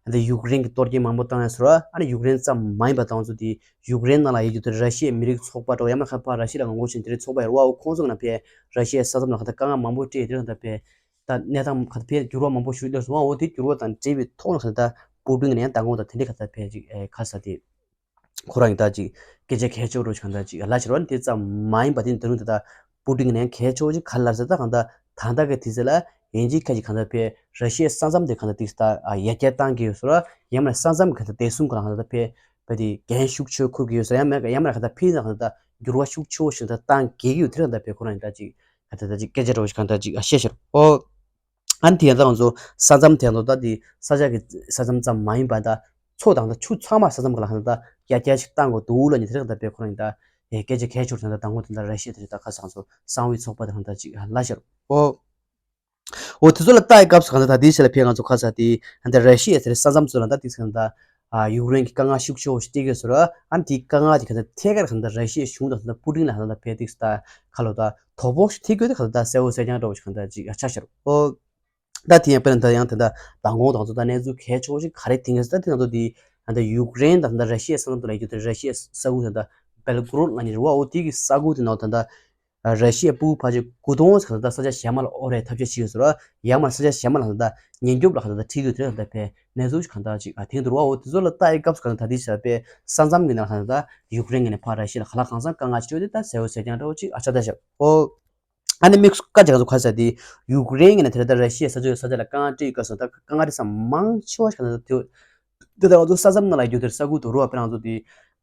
ད་ལྟ་ཡུཀ་རེན་གྱི་གཏོར་སྐྱོན་མང་པོ་བཏང་ཡ་ཟེར་བ་ཨ་ནི་ཡུཀ་རེན་ཙམ་མ་ཡིན་པ་ད་ང་ཚོ་དེ་ཡུཀ་རེན་ནང་ལ་ཡོད་རྒྱུ་དེ་ར་ཤི་ཡའི་མི་རིགས་ཚོགས་པ་འདྲ་བོ་ཡང་མིན་ཁ་ཕ་ར་ཤི་ཡ་ལ་ངོ་རྒོལ་བྱེད་དེ་རིགས་ཚོགས་པ་ཡོད་རེད་བ། འོ་ཁོང་ཚོ་ནང་ཕེ་ར་ཤི་ཡའི་ས་མཚམས་ནང་ད་ལྟ་དཀའ་ངལ་མང་པོ་འཕྲད་དེ་རིང་ད་ལྟ་ཕེ་ད་གནས་སྟངས་ག་ད་ཕེ་འགྱུར་བ་མང་པོ་ཞིག་སླེབས་སོང་བ། འོ་དེ་འགྱུར་བ་དང་འབྲེལ་བའི་ཐོག་ནས་ག་ད་ལྟ་པུ་ཏིན་གྱི་ནས་ཡང་མདང་དགོང་དང་དེ་འདྲའི་ག་ད་ལྟ་ཕེ་ཅིག་ཨེ་ག་ས་དེ་ཁོ་རང་གི་ད་ཅིག་སྐད་ཆ་གལ་ཆེ་བོ་རུ་ཅིག་ག་ད་ཅིག་ལབ་ཕྱིར་བ་ནི་དེ་ཙམ་མ་ཡིན་པ་དེ་ནི་ད་རུང་ད་ལྟ་པུ་ཏིན་གྱི་ནས་ཡང་གལ་ཆེ་བོ་ཅིག་ག་ལབ་ཟེར་ད་ག་ད་ད་ལྟ་གི་དུས་ཚོད་ལ་ཡིན་གཅིག་ཁ་ཅིག་ག་ད་ཕེ་ར་ཤི་ཡའི་ས་མཚམས་དེ་ག་ད་ཏིག་ད་ཡར་རྒྱས་བཏང་གི་ཡོད་ཟེར་བ་ཡང་མ་ས་མཚམས་ག་ད་བདེ་སྲུང་ག་ལ་ག་ད་ཕེ་ཕེ་དེ་འགན་ཤུགས་ཆེ་བོ་འཁུར་གི་ཡོད་ཟེར་ཡང་མ་ཡང་མ་ག་ད་ཕེ་ད་ག་ད་འགྱུར་བ་ཤུགས་ཆེ་བོ་ཞིག་ད་བཏང་གི་ཡོད་དེ་རིང་ད་ཕེ་ཁོ་རང་གི་ད་ཅིག་ག་ད་ད་ཅིག་སྐད་ཆ་འདྲ་བོ་ཞིག་ག་ད་ཅིག་བཤད་ཕྱིར་ཨོ། ཨ་ནི་དེ་ཡང་ད་ང་ཚོ་ས་མཚམས་དེ་ཡང་ད་ལྟ་དེ་ས་ཆ་གི་ས་མཚམས་ཙམ་མ་ཡིན་པ་ད་མཚོ་དང་ད་ཆུ་ཚང་མ་ས་མཚམས་ག་ལ་གང་ད་ཡར་རྒྱས་ཤིག་བཏང་དགོས་འདུག་ལ་ནི་དེ་རིང་ད་དཔེ་ཁོ་རང་ད་སྐད་ཆ་གལ་ཆེ་བོ་དེ་ད་དང་པོ་དེ་ད་ར་ཤི་ཡ་དེ་རིང་ད་ཁ་སང་ཚོ་གསང་བའི་ཚོགས་པ་དེ་རིང་ད་ཅིག་ལ་ཤར་ཨོ། འོ་དེ་ཚོ་ལ་ལྟ་ཡི་སྐབས་སུ་གང་ད་ད་དེའི་ཆེད་ལ་ཕེ་ང་ཚོ་ཁ་ས་དེ་ད་ར་ཤི་ཡ་དེ་རིང་ས་མཚམས་ཚོ་ལ་ད་དེ་གང་ད་ཡུཀ་རེན་གྱི་དཀའ་ངལ་ཤུགས་ཆེ་བོ་ཞིག་སྟེར་གི་ཡོད་ཟེར་བ་ཨ་ནི་དེའི་དཀའ་ངལ་དེ་གང་ད་ཐད་ཀར་གང་ད་ར་ཤི་ཡའི་གཞུང་དང་ད་པུ་ཏིན་ལ་གང་ད་ཕེ་དེ་ད་ཁ་ལོ་ད་དོ་ཕོག་ཞིག་ཐེབས་ཀྱི་ཡོད་དེ་གང་ད་གསལ་བོ་གསལ་རྐྱང་འདྲ་བོ་ཞིག་གང་ད་ཅིག་ཆགས་ཤར་ཨོ། ད་དེ་ཡང་དཔེར་ན་ད་ཡང་དེ་འདྲ་མདང་དགོང་དང་ཚོ་ད་གནས་ཚུལ་གལ་ཆེ་བོ་ཞིག་ག་རེ་ཐེངས་ད་དེ་ང་ཚོ་དེ་ད་ཡུཀ་རེན་དང་ད་ར་ཤི་ཡའི་ས་མཚམས་དུ་ལ་ཡོད་དེ་ར་ཤི་ཡའི་ས་ཁུལ་ད་ད་བེལ་གོ་རོད་ལ་ནི་རེད་བ། འོ་དེ་གི་ས་ཁུལ་དེ་ནང་ད་ད་ར་ཤི་ཡའི་ཕྲུ་གུ་ཕལ་ཆེར་དགུ་སྟོང་ཙམ་ད་ས་ཆ་གཞན་མ་ལ་ཨོ་རེད་ཐབས་ཤེས་བྱེད་ཀྱི་ཡོད་ཟེར་བ་ཡང་མ་ས་ཆ་གཞན་མ་ལ་ད་ཉེན་སྐྱོབ་ལ་ག་ད་ད་ཁྲིད་ཀྱི་ཡོད་དེ་ར་ད་ཕེ་གནས་ཚུལ་ཞིག་གང་ད་ཅིག་ཨ་ཐེངས་དུ་རེད་བ། འོ་དེ་ཚོ་ལ་ལྟ་ཡི་སྐབས་སུ་གང་ད་ད་དེ་ཆ་ཕེ་ས་མཚམས་ཀྱི་ནང་གང་ད་ད་ཡུཀ་རེན་གྱི་ནས་ཕར་ར་ཤི་ཡ་ལ་ག་ལ་གང་འཚམ་དཀའ་ངལ་ཅིག་ཡོད་དེ་ད་གསལ་བོ་གསལ་རྐྱང་འདྲ་བོ་ཅིག་ཨ་ཆགས་ད་ཤར་ཨོ། ཨ་ནི་དམིགས་སུ་བཀའ་རྒྱ་ཚོ་ཁ་ས་དེ་ཡུཀ་རེན་གྱི་ནས་དེ་ལྟར་ར་ཤི་ཡའི་ས་ཆ་ས་ཆ་ལ་དཀའ་ངལ་འཕྲད་ཡོད་སྐབས་སུ་ད་དཀའ་ངལ་དེ་ཚང་མང་ཆེ་བ་ཞིག་ད་དེ་དེ་ལྟར་ང་ཚོ་ས་མཚམས་ནང་ལ་ཡོད་དེར་ས་ཁུལ་དུ་རུ་བ་དཔེར་ང་ཚོ་དེ་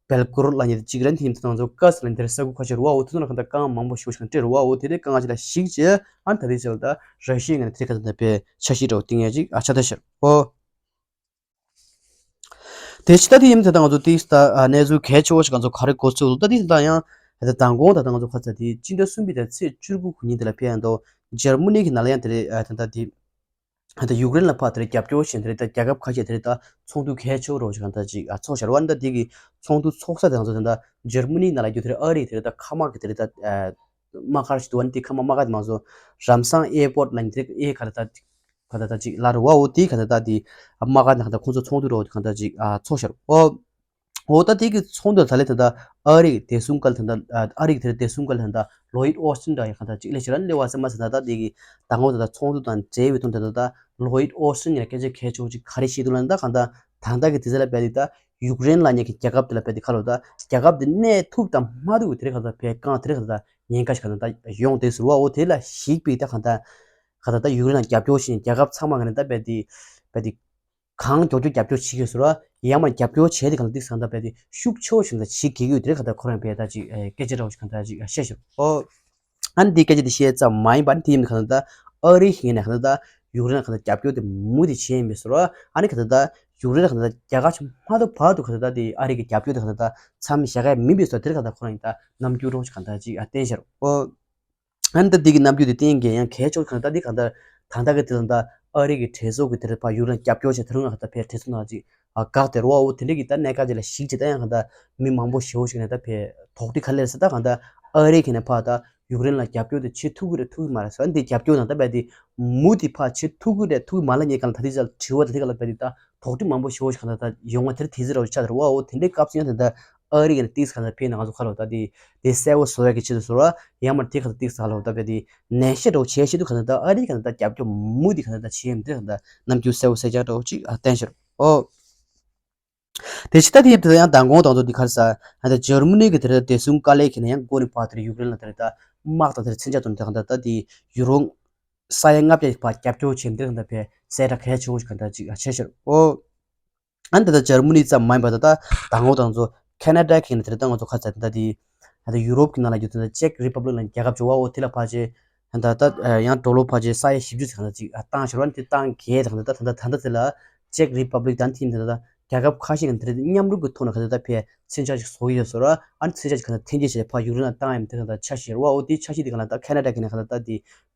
བེལ་གོ་རོད་ལ་ཉེ་དེ་གཅིག་རེད། དེ་ཡིན་ཙང་ང་ཚོ་ཀ་སི་ལ་དེར་ས་ཁུལ་ཁ་ཤས་རུ་བ་འོ་དེ་ཚོ་ནང་གང་ལྟར་དཀའ་ངལ་མང་པོ་ཞིག་ཞིག་འཕྲད་རུ་བ་འོ་དེ་དེ་དཀའ་ངལ་ཅིག་ལ་གཞིགས་བྱས་ཨ་ནི་ད་དེ་ཚོ་ལ་ད་ར་ཤི་ཡའི་ངོས་ནས་དེ་ག་ད་ད་པའི་འཆར་གཞི་འདྲ་བོ་བཏིང་ཡ་ཅིག་ཨ་ཆགས་ད་ཤར་ཨོ། དེ་ཕྱི་ད་དེ་ཡིན་ད་ད་ང་ཚོ་དེ་ད་གནས་ཚུལ་གལ་ཆེ་བོ་ཞིག་ང་ཚོ་ག་རེ་གོ་ཚུལ་ད་དེ་ད་ཡང་ད་མདང་དགོང་ད་ད་ང་ཚོ་ཁ་ཚ་དེ་སྤྱི་ཟླ་གསུམ་པའི་ད་ཚེས་བཅུ་དགུ་གི་ཉིན་དེ་ལ་ཕེ་ཡང་ད་འཇར་མ་ནི་གི་ནང་ལ་ཡང་དེ་རེད་ད་ད་དེ་ད་ཡུཀ་རེན་ལ་ཕར་དེ་རེད་རྒྱབ་སྐྱོར་བྱེད་དེ་རེད་ད་རྒྱལ་ཁབ་ཁ་ཤས་དེ་རེད་ད་ཚོགས་འདུ་གལ་ཆེ་བོ་རོ་ཞིག་གང་ད་ཅིག་ཨ་ཚོགས་བཞག་རོ་ཨ་ནི་ད་དེ་གི་ཚོགས་འདུ་ཚོགས་ས་དེ་ང་ཚོ་དེ་ད་འཇར་མ་ནི་ནང་ལ་རྒྱུ་དེ་རེད་ཨ་རི་དེ་རེད་ད་ཁ་མ་གི་དེ་རེད་ད་དམག་སྒར་ཞིག་འདུག་ཨ་ནི་དེ་ཁ་མ་དམག་སྒར་དེ་མང་ཚོ་རམ་སང་ཨེར་པོར་ལ་ནི་དེ་རེད་ཨེ་ག་ད་ད་ག་ད་ད་ཅིག་ལ་རུ་བ་འོ་དེ་ག་ད་ད་དེ་དམག་སྒར་ནང་ག་ད་ཁོང་ཚོ་ཚོགས་འདུ་རོ་གང་ད་ཅིག་ཨ་ཚོགས་བཞག་རོ་ཨོ། འོ་ད་དེ་གི་ཚོགས་འདུ་ད་ལེ་ད་ད་ཨ་རི་གི་བདེ་སྲུང་སྐལ་ད་ད་ཨ་རི་གི་དེ་བདེ་སྲུང་སྐལ་ད་ད་ལོ་ཡིད་ཨོ་སི་ཊིན་འདྲ་ཡི་གང་ད་ཅིག་ལེ་ཤི་རན་ལེ་བ་སེ་མ་སེ་ད་ད་དེ་གི་ད་ངོ་ད་ད་ཚོགས་འདུ་དང་འབྲེལ་བའི་དོན་དེ་ད་ད་ལོ་ཡིད་ཨོ་སི་ཊིན་ཡ་སྐད་ཆ་གལ་ཆེ་བོ་ཅིག་ག་རེ་བཤད་འདུག་ལ་ད་གང་ད་ད་ད་གི་དེ་ཚེ་ལ་བས་དེ་ད་ཡུཀ་རེན་ལ་ཉེ་གི་རྒྱལ་ཁབ་དེ་ལ་བས་དེ་ཁ་ལོ་ད་རྒྱལ་ཁབ་དེ་གནས་ཐུབ་དང་མ་ཐུབ་གི་དེ་རེ་གང་ད་བས་གང་དེ་རེ་གང་ད་ཉེན་ཁ་ཞིག་གང་ད་ད་ཡོང་དེ་ཟུར་བ་འོ་དེ་ལ་ཞིག་པའི་ད་གང་ད་གང་ད་ད་ཡུཀ་རེན་ལ་རྒྱབ་སྐྱོར་བྱེད་རྒྱལ་ཁབ་ཚང་མ་གང་ད་ད་བས་དེ་བས་དེ། གང་མགྱོགས་མགྱོགས་རྒྱབ་སྐྱོར་བྱེད་ཀྱི་ཟེར་བ། ཡང་མར་རྒྱབ་སྐྱོར་བྱས་ཏེ་གང་ལ་ཏིག་སང་ད་བས་ཏེ་ཤུགས་ཆེ་བོ་ཞིག་ད་བྱེད་དགོས་ཀྱི་ཡོད་དེ་རེད་གང་ལྟར་ཁོ་རང་བས་ད་ཅིག་སྐད་ཆ་འདྲ་བོ་ཞིག་གང་ལྟར་ཅིག་བཤད་ཤོར་ཨོ། ཨ་ནི་འདི་སྐད་ཆ་འདི་བཤད་ཙམ་མ་ཡིན་པ་ནི་དེ་ཡིན་གང་ལྟར་ཨ་རི་ཞིག་ཡིན་ན་གང་ལྟར་ཡུཀ་རེན་གང་ལྟར་རྒྱབ་སྐྱོར་དེ་མུ་མཐུད་བྱས་ཡིན་པའི་ཟེར་བ། ཨ་ནི་གང་ལྟར་ཡུཀ་རེན་གང་ལྟར་རྒྱལ་ཁ་ཆུ་མ་གཏོགས་བར་དུ་གང་ལྟར་དེ་ཨ་རི་གི་རྒྱབ་སྐྱོར་དེ་གང་ལྟར་མཚམས་བཞག་གི་མིན་པའི་ཟེར་བ་དེ་རེད་གང་ལྟར་ཁོ་རང་ཡིན་ད་རྣམ་འགྱུར་འདྲ་བོ་ཞིག་གང་ལྟར་ཅིག་བསྟན་ཤར་ཨོ། ཨ་ནི་ད་འདི་གི་རྣམ་འགྱུར་དེ་བསྟན་མཁན་ཡང་གལ་ཆེ་བ་གང་ལྟར་འདི་གང་ལྟར་ད་ལྟ་གི་དེ་ལ་ད་ཨ་རི་གི་གྲོས་ཚོགས་ཀྱི་དེ་ལ་ཕར་ཡུཀ་རེན་རྒྱབ་སྐྱོར་བྱས་དེ་རུ་ང་གང་ལྟར་ཕར་གྲོས་ཚོགས་ནང་ཅིག་ཨ་འགག་དེ་རུ་བ་འོ་དེ་འདྲ་གི་ད་གནད་འགག་ཅིག་ལ་གཞིགས་བྱས་ད་ཡང་གང་ལྟར་མི་མང་པོ་ཞེ་བོ་ཞིག་ནས་ད་ཕར་དོགས་འདྲི་ག་ལེར་ཟེར་ད་གང་ལྟར་ཨ་རི་གི་ནས་ཕར་ད་ཡུཀ་རེན་ལ་རྒྱབ་སྐྱོར་དེ་བྱེད་ཐུབ་ཀྱི་རེད་ཐུབ་ཀྱི་མ་རེད་ཟེར་ཨ་ནི་དེ་རྒྱབ་སྐྱོར་ནང་ད་ཕར་དེ་མུ་མཐུད་ཕར་བྱེད་ཐུབ་ཀྱི་རེད་ཐུབ་ཀྱི་མ་རེད་ལབ་མཁན་གང་ལ་ད་དེ་ཅག་དྲི་བ་དེ་དེ་ག་ལ་ཕར་དེ་ད་དོགས་འདྲི་མང་པོ་ཞེ་བོ་ཞིག་གང་ལྟར་ད་ཡོང་བ་དེ་རེད་དེ་ཟེར་ར་བ་ཆགས་དེ་རུ་བ་འོ་དེ་འདྲའི་སྐབས་སུ་ཡང་དེ་ད། ཨ་རི་གི་ནས་ཏིག་ཙམ་གང་ལྟར་ཕེ་ན་ང་ཚོ་ཁ་ལོ་ད་དེ་དེ་གསལ་བོ་བཟོ་ཡ་གི་ཆེད་དུ་བཟོ་ར་ཡང་མར་དེ་གང་ལྟར་ཏིག་ཙམ་ཁ་ལོ་ད་ཕེ་དེ་ནན་བཤད་འདྲ་བོ་བྱས་བཤད་དུས་གང་ལྟར་ད་ཨ་རི་གང་ལྟར་ད་རྒྱབ་སྐྱོར་མུ་མཐུད་གང་ལྟར་ད་བྱས་ཡིན་དེ་གང་ལྟར་རྣམ་འགྱུར་གསལ་བོ་གསལ་རྐྱང་འདྲ་བོ་ཅིག་ཨ་བསྟན་ཤར་ཨོ། དེ་ཕྱི་ད་དེ་ཡིན་དེ་ཡང་མདང་དགོང་དང་ཚོ་དེ་གར་ས་ཨ་ད་འཇར་མ་ནི་གི་དེ་རེད་བདེ་སྲུང་དཀའ་ལས་ཁེ་ན་ཡང་མགོ་ནས་ཕར་དེ་རེད་ཡུཀ་རེན་ལ་དེ་རེད་ད་དམག་དང་དེ་རེད་མཚོན་ཆ་དང་དེ་གང་ལྟར་ད་དེ་ཡུ་རོ་ས་ཡ་ལྔ་བརྒྱ་ཕར་རྒྱབ་སྐྱོར་བྱས་འདི་གང་ལྟར་ཕེ་གསལ་བསྒྲགས་གལ་ཆེ་བོ་ཞིག་གང་ལྟར་ཅིག་ཨ་བྱས་ཤར་ཨོ། ཨ་ནི་ད་ལྟ་འཇར་མ་ནི་ཙམ་མ་ཡིན་པར་ད་ལྟ་དང་པོ་དང་ཚོ་ཁེ་ན་ཌ་གི་ནི་དེ་ལྟ་ང་ཚོ་ཁ་ཚ་ད་ལྟ་དེ་ད་ལྟ་ཡུ་རོབ་ཀྱི་ནང་ལ་རྒྱུ་ད་ལྟ་ཅེག་རི་པབ་ལིག་ལ་རྒྱལ་ཁབ་བྱུང་བ་འོ་དེ་ལ་ཕར་ཆེ་ ད་ལྟ་ཡང་ཌོ་ལར་ཕལ་ཆེར་ས་ཡ་བཞི་བཅུ་ཙམ་གང་ལྟར་ཅིག་བཏང་ཤོར་བ་ནི་དེ་བཏང་གལ་དང་ད་ལྟ་ད་ལྟ་དེ་ལ་ཅེཀ་རི་པབ་ལིག་དང་ཐིམ་དེ་ལ་རྒྱལ་ཁབ་ཁ་ཤས་ཀྱི་དེ་མཉམ་རུབ་ཀྱི་ཐོག་ནས་གང་ལྟར་ད་ཕར་མཚོན་ཆ་ཞིག་བཟོ་གི་ཡོད་ཟེར་བ། ཨ་ནི་མཚོན་ཆ་ཞིག་གང་ལྟར་འཐེན་འཁྱེར་བྱས་ཕར་ཡུཀ་རེན་ལ་བཏང་ཡ་མི་དེ་གང་ལྟར་འཆར་གཞི་རེད་བ། འོ་དེའི་འཆར་གཞི་དེ་གང་ལྟར་ད་ཁེ་ན་ཌ་གི་ནས་གང་ལྟར་ད་དེ་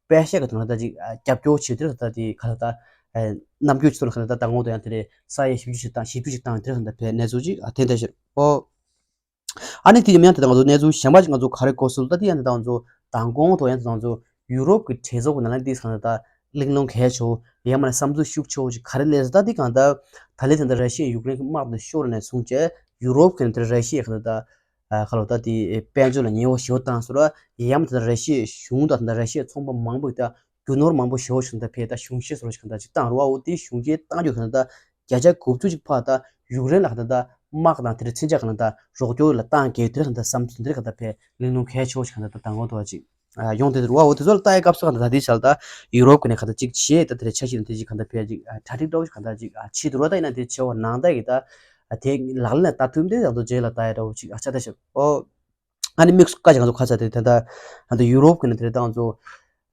པེ་ཤ་གི་དེ་གང་ལྟར་ད་ཅིག་རྒྱབ་སྐྱོར་བྱེད་དེ་གང་ལྟར་ད་དེ་གང་ལྟར་ད་རྣམ་འགྱུར་ཅིག་ཐོག་ནས་གང་ལྟར་ད་མདང་དགོང་དུ་ཡང་དེ་རེད་ས་ཡ་བཞི་བཅུ་ཞིག་བཏང་བཞི་བཅུ་ཞིག་བཏང་དེ་གང་ལྟར་ཕར་གནས་ཚུལ་ཅིག་ཐོན་བསྡད་ཤག་ཨོ། ཨ་ནི་དེ་ཡིན་ཡང་དེ་དང་ང་ཚོ་གནས་ཚུལ་གཞན་པ་ཅིག་ང་ཚོ་ག་རེ་གོ་སོང་ལ་ད་དེ་ཡང་དེ་དང་ང་ཚོ་མདང་དགོང་དུ་ཡང་དེ་དང་ང་ཚོ་ཡུ་རོབ་ཀྱི་གྲོས་ཚོགས་ཀྱི་ནང་ལ་འདི་གང་ལྟར་ད་གླེང་སློང་གལ་ཆེ་བོ་ཡང་མིན་ན་བསམ་ཚུལ་ཤུགས་ཆེ་བོ་ཅིག་ག་རེ་སླེབས་སོང་ད་དེ་གང་ལྟར་ད་ལན་དེ་འདྲ་ར་ཤི་ཡས་ཡུཀ་རེན་གྱི་དམག་དེ་ཤོར་ནས་བཟུང་བྱས་ཡུ་རོབ་ཀྱི་ནང་དེ་ར་ཤི་ཡས་གང་ལྟར་ད་ཁ་ལོ་ད་དེ་དཔལ་འབྱོར་ལ་ཉེན་བ་ཞེ་བོ་བཏང་སོང་ར། ཡང་མིན་ད་ར་ཤི་ཡའི་གཞུང་དང་ད་ར་ཤི་ཡའི་ཚོང་པ་མང་པོ་ད་རྒྱུ་ནོར་མང་པོ་ཞེ་བོ་ཞིག་ད་ཕར་ད་གཞུང་བཞེས་སོགས་ཞིག་གང་ལྟར་ཅིག་བཏང་རུ་བ། འོ་དེ་གཞུང་བཞེས་བཏང་རྒྱུ་གང་ལྟར་བརྒྱ་ཆ་དགུ་བཅུ་ཅིག་ཕར་ད་ཡུཀ་རེན་ལ་གང་ལྟར་དམག་དང་དེར་མཚོན་ཆ་གང་ལྟར་རོགས་སྐྱོར་ལ་བཏང་གལ་དེར་གང་ལྟར་བསམ་ཚུལ་འདིར་གང་ལྟར་ཕར་གླེང་སློང་གལ་ཆེ་བོ་ཞིག་གང་ལྟར་ད་མདང་དགོང་དུ་བ་ཅིག་ཡོང་བསྡད་འདུག་བ། འོ་དེ་ཚོ་ལ་ལྟ་ཡའི་སྐབས་སུ་གང་ལྟར་ད་དེའི་ཆ་ལ་ད་ཡུ་རོབ་ཀྱི་ནས་གང་ལྟར་ཅིག་བྱས་ད་དེར་འཆར་གཞི་དང་དེ་ཅིག་གང་ལྟར་ཕར་ཅིག་གྲ་སྒྲིག་འདྲ་བོ་ཞིག་གང་ལྟར་ཅིག་བྱེད་འདུག་ར། ད་ཡིན་ན་དེ་བྱས་པ་ནང་ལྟ་ཡི་ད་དེ་ལག་ལེན་ལ་བསྟར་ཐུབ་འདི་ཡང་དུ་རྗེས་ལ་ལྟ་ཡ་འདྲ་བོ་ཅིག་ཨ་ཆགས་ད་ཤག་ཨོ། ཨ་ནི་དམིགས་སུ་བཀར་ཅིག་ང་ཚོ་ཁ་ཚ་དེ་ད་ལྟ་ད་ལྟ་ཡུ་རོབ་ཀྱི་ནས་དེ་ད་ང་ཚོ་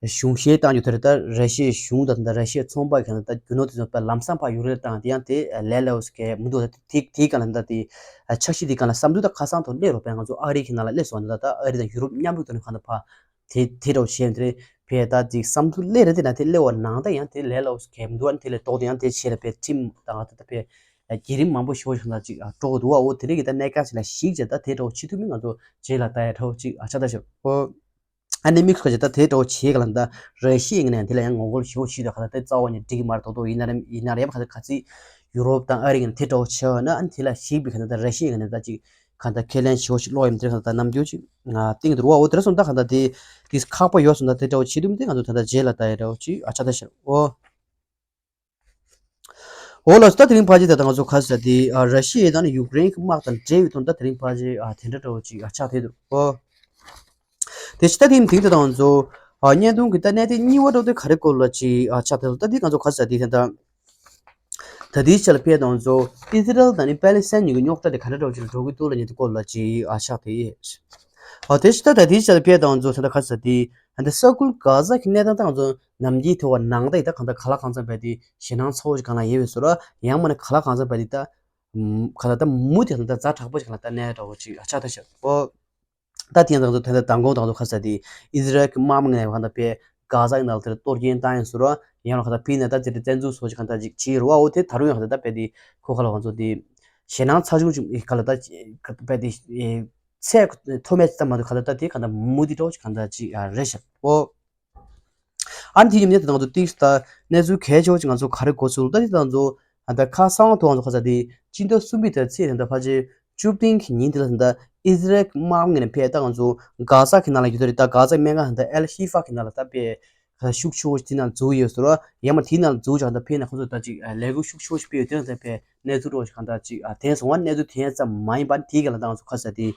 གཞུང་བཞེས་བཏང་རྒྱུ་དེ་རེད། ད་ར་ཤི་ཡའི་གཞུང་དང་ད་ལྟ་ར་ཤི་ཡའི་ཚོང་པ་གི་ནས་ད་རྒྱུ་ནོར་དེ་ཚོ་ལམ་སང་ཕར་ཡུ་རོབ་ལ་བཏང་དེ་ཡང་དེ་ལས་སླ་བོ་ཞིག་མི་འདུག་ད་དེ་དེའི་སྒང་ལ་ད་དེ་འཆར་གཞི་དེའི་སྒང་ལ་བསམ་ཚུལ་ད་ཁ་སང་ཐོག་སླེབས་རོགས་པས། ང་ཚོ་ཨ་རི་གི་ནང་ལ་སླེབས་སོང་ད་ད་ཨ་རི་དང་ཡུ་རོབ་མཉམ་རུབ་ཐོག་ནས་གང་ལྟར་ཕར་དེ་དེ་འདྲ་བོ་བྱས་ནས་དེ་རེད། ཕར་ད་ཅིག་བསམ་ཚུལ་སླེབས་རེད། དེ་ན་དེ་སླེབས་པ་ནང་ད་ཡང་དེ་ལས་སླ་བོ་ཞིག་མི་འདུག་ཨ་ནི་དེ་ལས་ལྡོག་སྟེ་ཡང་དེ་བྱས་ལ་ཕར་ཁྲིམས་དང་ད་ད་ཕར་བརྒྱུད་རིམ་མང་པོ་ཞེ་པོ་ཞིག་ད་ཅིག་འགྲོ་དགོས་འདུག་བ། འོ་དེ་རིགས་ཀྱི་ད་གནད་འགག་ཅིག་ལ་གཞིགས་བྱས་ད་དེ་འདྲ་བོ་བྱེད་ཐུབ་མིན་ང་ཚོ་རྗེས་ལ་ལྟ་ཡ་འདྲ་བོ་ཅིག་ཨ་ཆགས་ད་ཤག་ཨོ། ཨ་ནི་དམིགས་སུ་བཀར་བྱས་ད་དེ་འདྲ་བོ་བྱེད་ག་ལ་ད་ར་ཤི་ཡའི་ངོས་ནས་དེ་ལ་ཡང་ངོ་རྒོལ་ཞེ་པོ་བྱེད་དུས་ག་ལ་དེ་རྩ་བ་ནས་འགྲིག་གི་མ་རེད། དོ་དོ་ཡིན་ན་རེད་ཡིན་ན་རེད་ག་ད་ག་ཚིག་ཡུ་རོབ་དང་ཨ་རི་ངོས་ནས་དེ་འདྲ་བོ་བྱས་པ་ན་ཨ་ནི་དེ་ལ་གཞིགས་པའི་ག་ད་ད་ར་ཤི་ཡའི་ངོས་ནས་ད་ཅིག་ག་ད་ཁས་ལེན་ཞེ་པོ་ཞིག་སློག་ཡོད་མི་དེ་ག་ད་རྣམ་འགྱུར་ཅིག་ང་བསྟན་གྱི་འདུག་བ། འོ་དེ་འདྲ་སོང་ད་ག་ད་དེ་དེ་ཁག་པོ་ཡོད་སོང་ད་དེ་འདྲ་བོ་བྱེད་ཐུབ་མིན་དེ་ང་ཚོ་ད་ད་རྗེས་ལ་ལྟ་ཡ་འདྲ་བོ་ཅིག་ཨ་ཆགས་ད་ཤག་ཨོ། འོ་ལགས་སོ། ད་དེ་རིང་ཕལ་ཆེར་ད་ལྟ་ང་ཚོ་ག་ཟེར་དེ་ཨ་ར་ཤི་ཡ་དང་ཡུཀ་རེན་གྱི་དམག་དང་འབྲེལ་བའི་ཐོག་ད་དེ་རིང་ཕལ་ཆེར་ཨ་དེ་འདྲ་འདྲ་བོ་ཅིག་ཨ་ཆགས་བསྡད་འདུག་ཨོ། དེ་ཕྱི་ད་དེ་རིང་དེ་ད་ལྟ་ང་ཚོ་ཨ་བརྙན་ཐུང་གི་ད་གནད་དོན་གཉིས་པ་འདྲ་བོ་དེ་ག་རེ་སྐོར་ལ་ཅིག་ཨ་ཆགས་བསྡད་འདུག་ད་དེ་ང་ཚོ་ག་ཟེར་དེ་ད་ལྟ་ད་དེའི་ཆ་ལ་ཕར་ད་ང་ཚོ་ཨི་ཟི་རལ་དང་ནི་པེ་ལི་སི་ཐན་གཉིས་ཀྱི་རྙོག་དྲ་དེ་ག་འདྲ་འདྲ་བོ་ཅིག་ལ་འགྲོ་གི་འདུག་ལབ་མཁན་དེ་སྐོར་ལ་ཅིག་ཨ་ཆགས་བསྡད་ཡོད། ཨ་དེ་ཕྱི་ད་ད་དེའི་ཆ་ལ་ཕར་ད་ང་ཚོ་ད་ལྟ་ག་ཟེར་དེ་ད་ལྟ་ས་ཁུལ་གྷ་ཟ་གི་གནས་སྟངས་ད་ང་ཚོ་ནམ་རྒྱུན་ཐོས་པ་ནང་ད་ཡི་ད་གང་ལྟར་ག་ལ་གང་འཚམ་བས་དེ་ཞེད་སྣང་ཚ་བོ་ཞིག་གང་ལ་ཡོད་པའི་བཟོ་འདྲ། ཡང་མིན་ན་ག་ལ་གང་འཚམ་བས་དེ་ད་གང་ལྟར་ད་མུ་མཐུད་གང་ལྟར་ཛ་དྲག་པོ་ཞིག་གང་ལྟར་གནས་འདྲ་བོ་ཅིག་ཨ་ཆགས་ད་ཤག་ཨོ། ད་དེ་ཡང་ད་ང་ཚོ་ད་ལྟ་མདང་དགོང་ད་ང་ཚོ་ག་ཟེར་དེ་ཨི་ཟི་རལ་གྱི་དམག་མི་ངོས་ནས་གང་ལྟར་ཕར་གྷ་ཟ་གི་ནང་ལ་དེར་གཏོར་སྐྱོན་བཏང་ཡོད་བཟོ་འདྲ། ཡང་ལ་གང་ལྟར་ཕར་ནས་ད་དེ་འདྲ་བཙན་འཛུལ་སོགས་ཀྱི་གང་ལྟར་ཅིག་བྱས་ཡོད་རེད་བ། འོ་དེ་ད་རུང་ཡང་གང་ལྟར་ད་ཕར་དེ་ཁོ་ག་ལ་ང་ཚོ་དེ་ཞེད་སྣང་ཚ་ཆུང་ཅིག་ག་ལ་ད་ཕར་དེ་ཚད་མཐོ་དམན་ཙམ་མ་གཏོགས་ག་ལ་ད་དེ་གང་ལྟར་མུ་མཐུད་འདྲ་བོ་ཅིག་གང་ལྟར་ཅིག་རེད་ཤག་ཨོ། ཨ་ནི་དེ་ཡིན་ནའི་ད་ང་ཚོ་ཏིག་ད་གནས་ཚུལ་གལ་ཆེ་བོ་ཅིག་ང་ཚོ་ག་རེ་གོ་ཚུལ་ད་དེ་ད་ང་ཚོ་ད་ཁ་སང་ཐོག་ང་ཚོ་ག་ཟེར་དེ་སྤྱི་ཟླ་གསུམ་པའི་ད་ཚེས་ད་ཕལ་ཆེར་བཅུ་བདུན་གྱི་ཉིན་དེ་ལ་ད་ཨི་ཟི་རལ་གྱི་དམག་མི་ངོས་ནས་ཕར་ད་ང་ཚོ་གྷ་ཟ་གི་ནང་ལ་ཡོད་དེ་རེད། ད་གྷ་ཟ་སྨན་ཁང་ད་ཨལ་ཤི་ཧྥ་གི་ནང་ལ་ད་ཕར་ཤུགས་ཆེ་བོ་ཞིག་དེ་ནང་འཛུལ་ཡོད་ཟེར་བ། ཡང་མ་དེའི་ནང་ལ་འཛུལ་ཀྱང་ད་ཕར་ནས་ཁོ་ཚོ་ད་ཅིག་ལས་འགུལ་ཤུགས་ཆེ་བོ་ཞིག་སྤེལ་ཡོད་དེ་ནང་ད་ཕར་གནས་ཚུལ་འདྲ་བོ་ཞིག་གང་ལྟར་ཅིག་ཐོན་སོང་བ། གནས་ཚུལ་དེ་ཙམ་མ་ཡིན་པ་དེའི་སྒང་ལ་ད་ང་ཚོ་ག་ཟེར་དེ།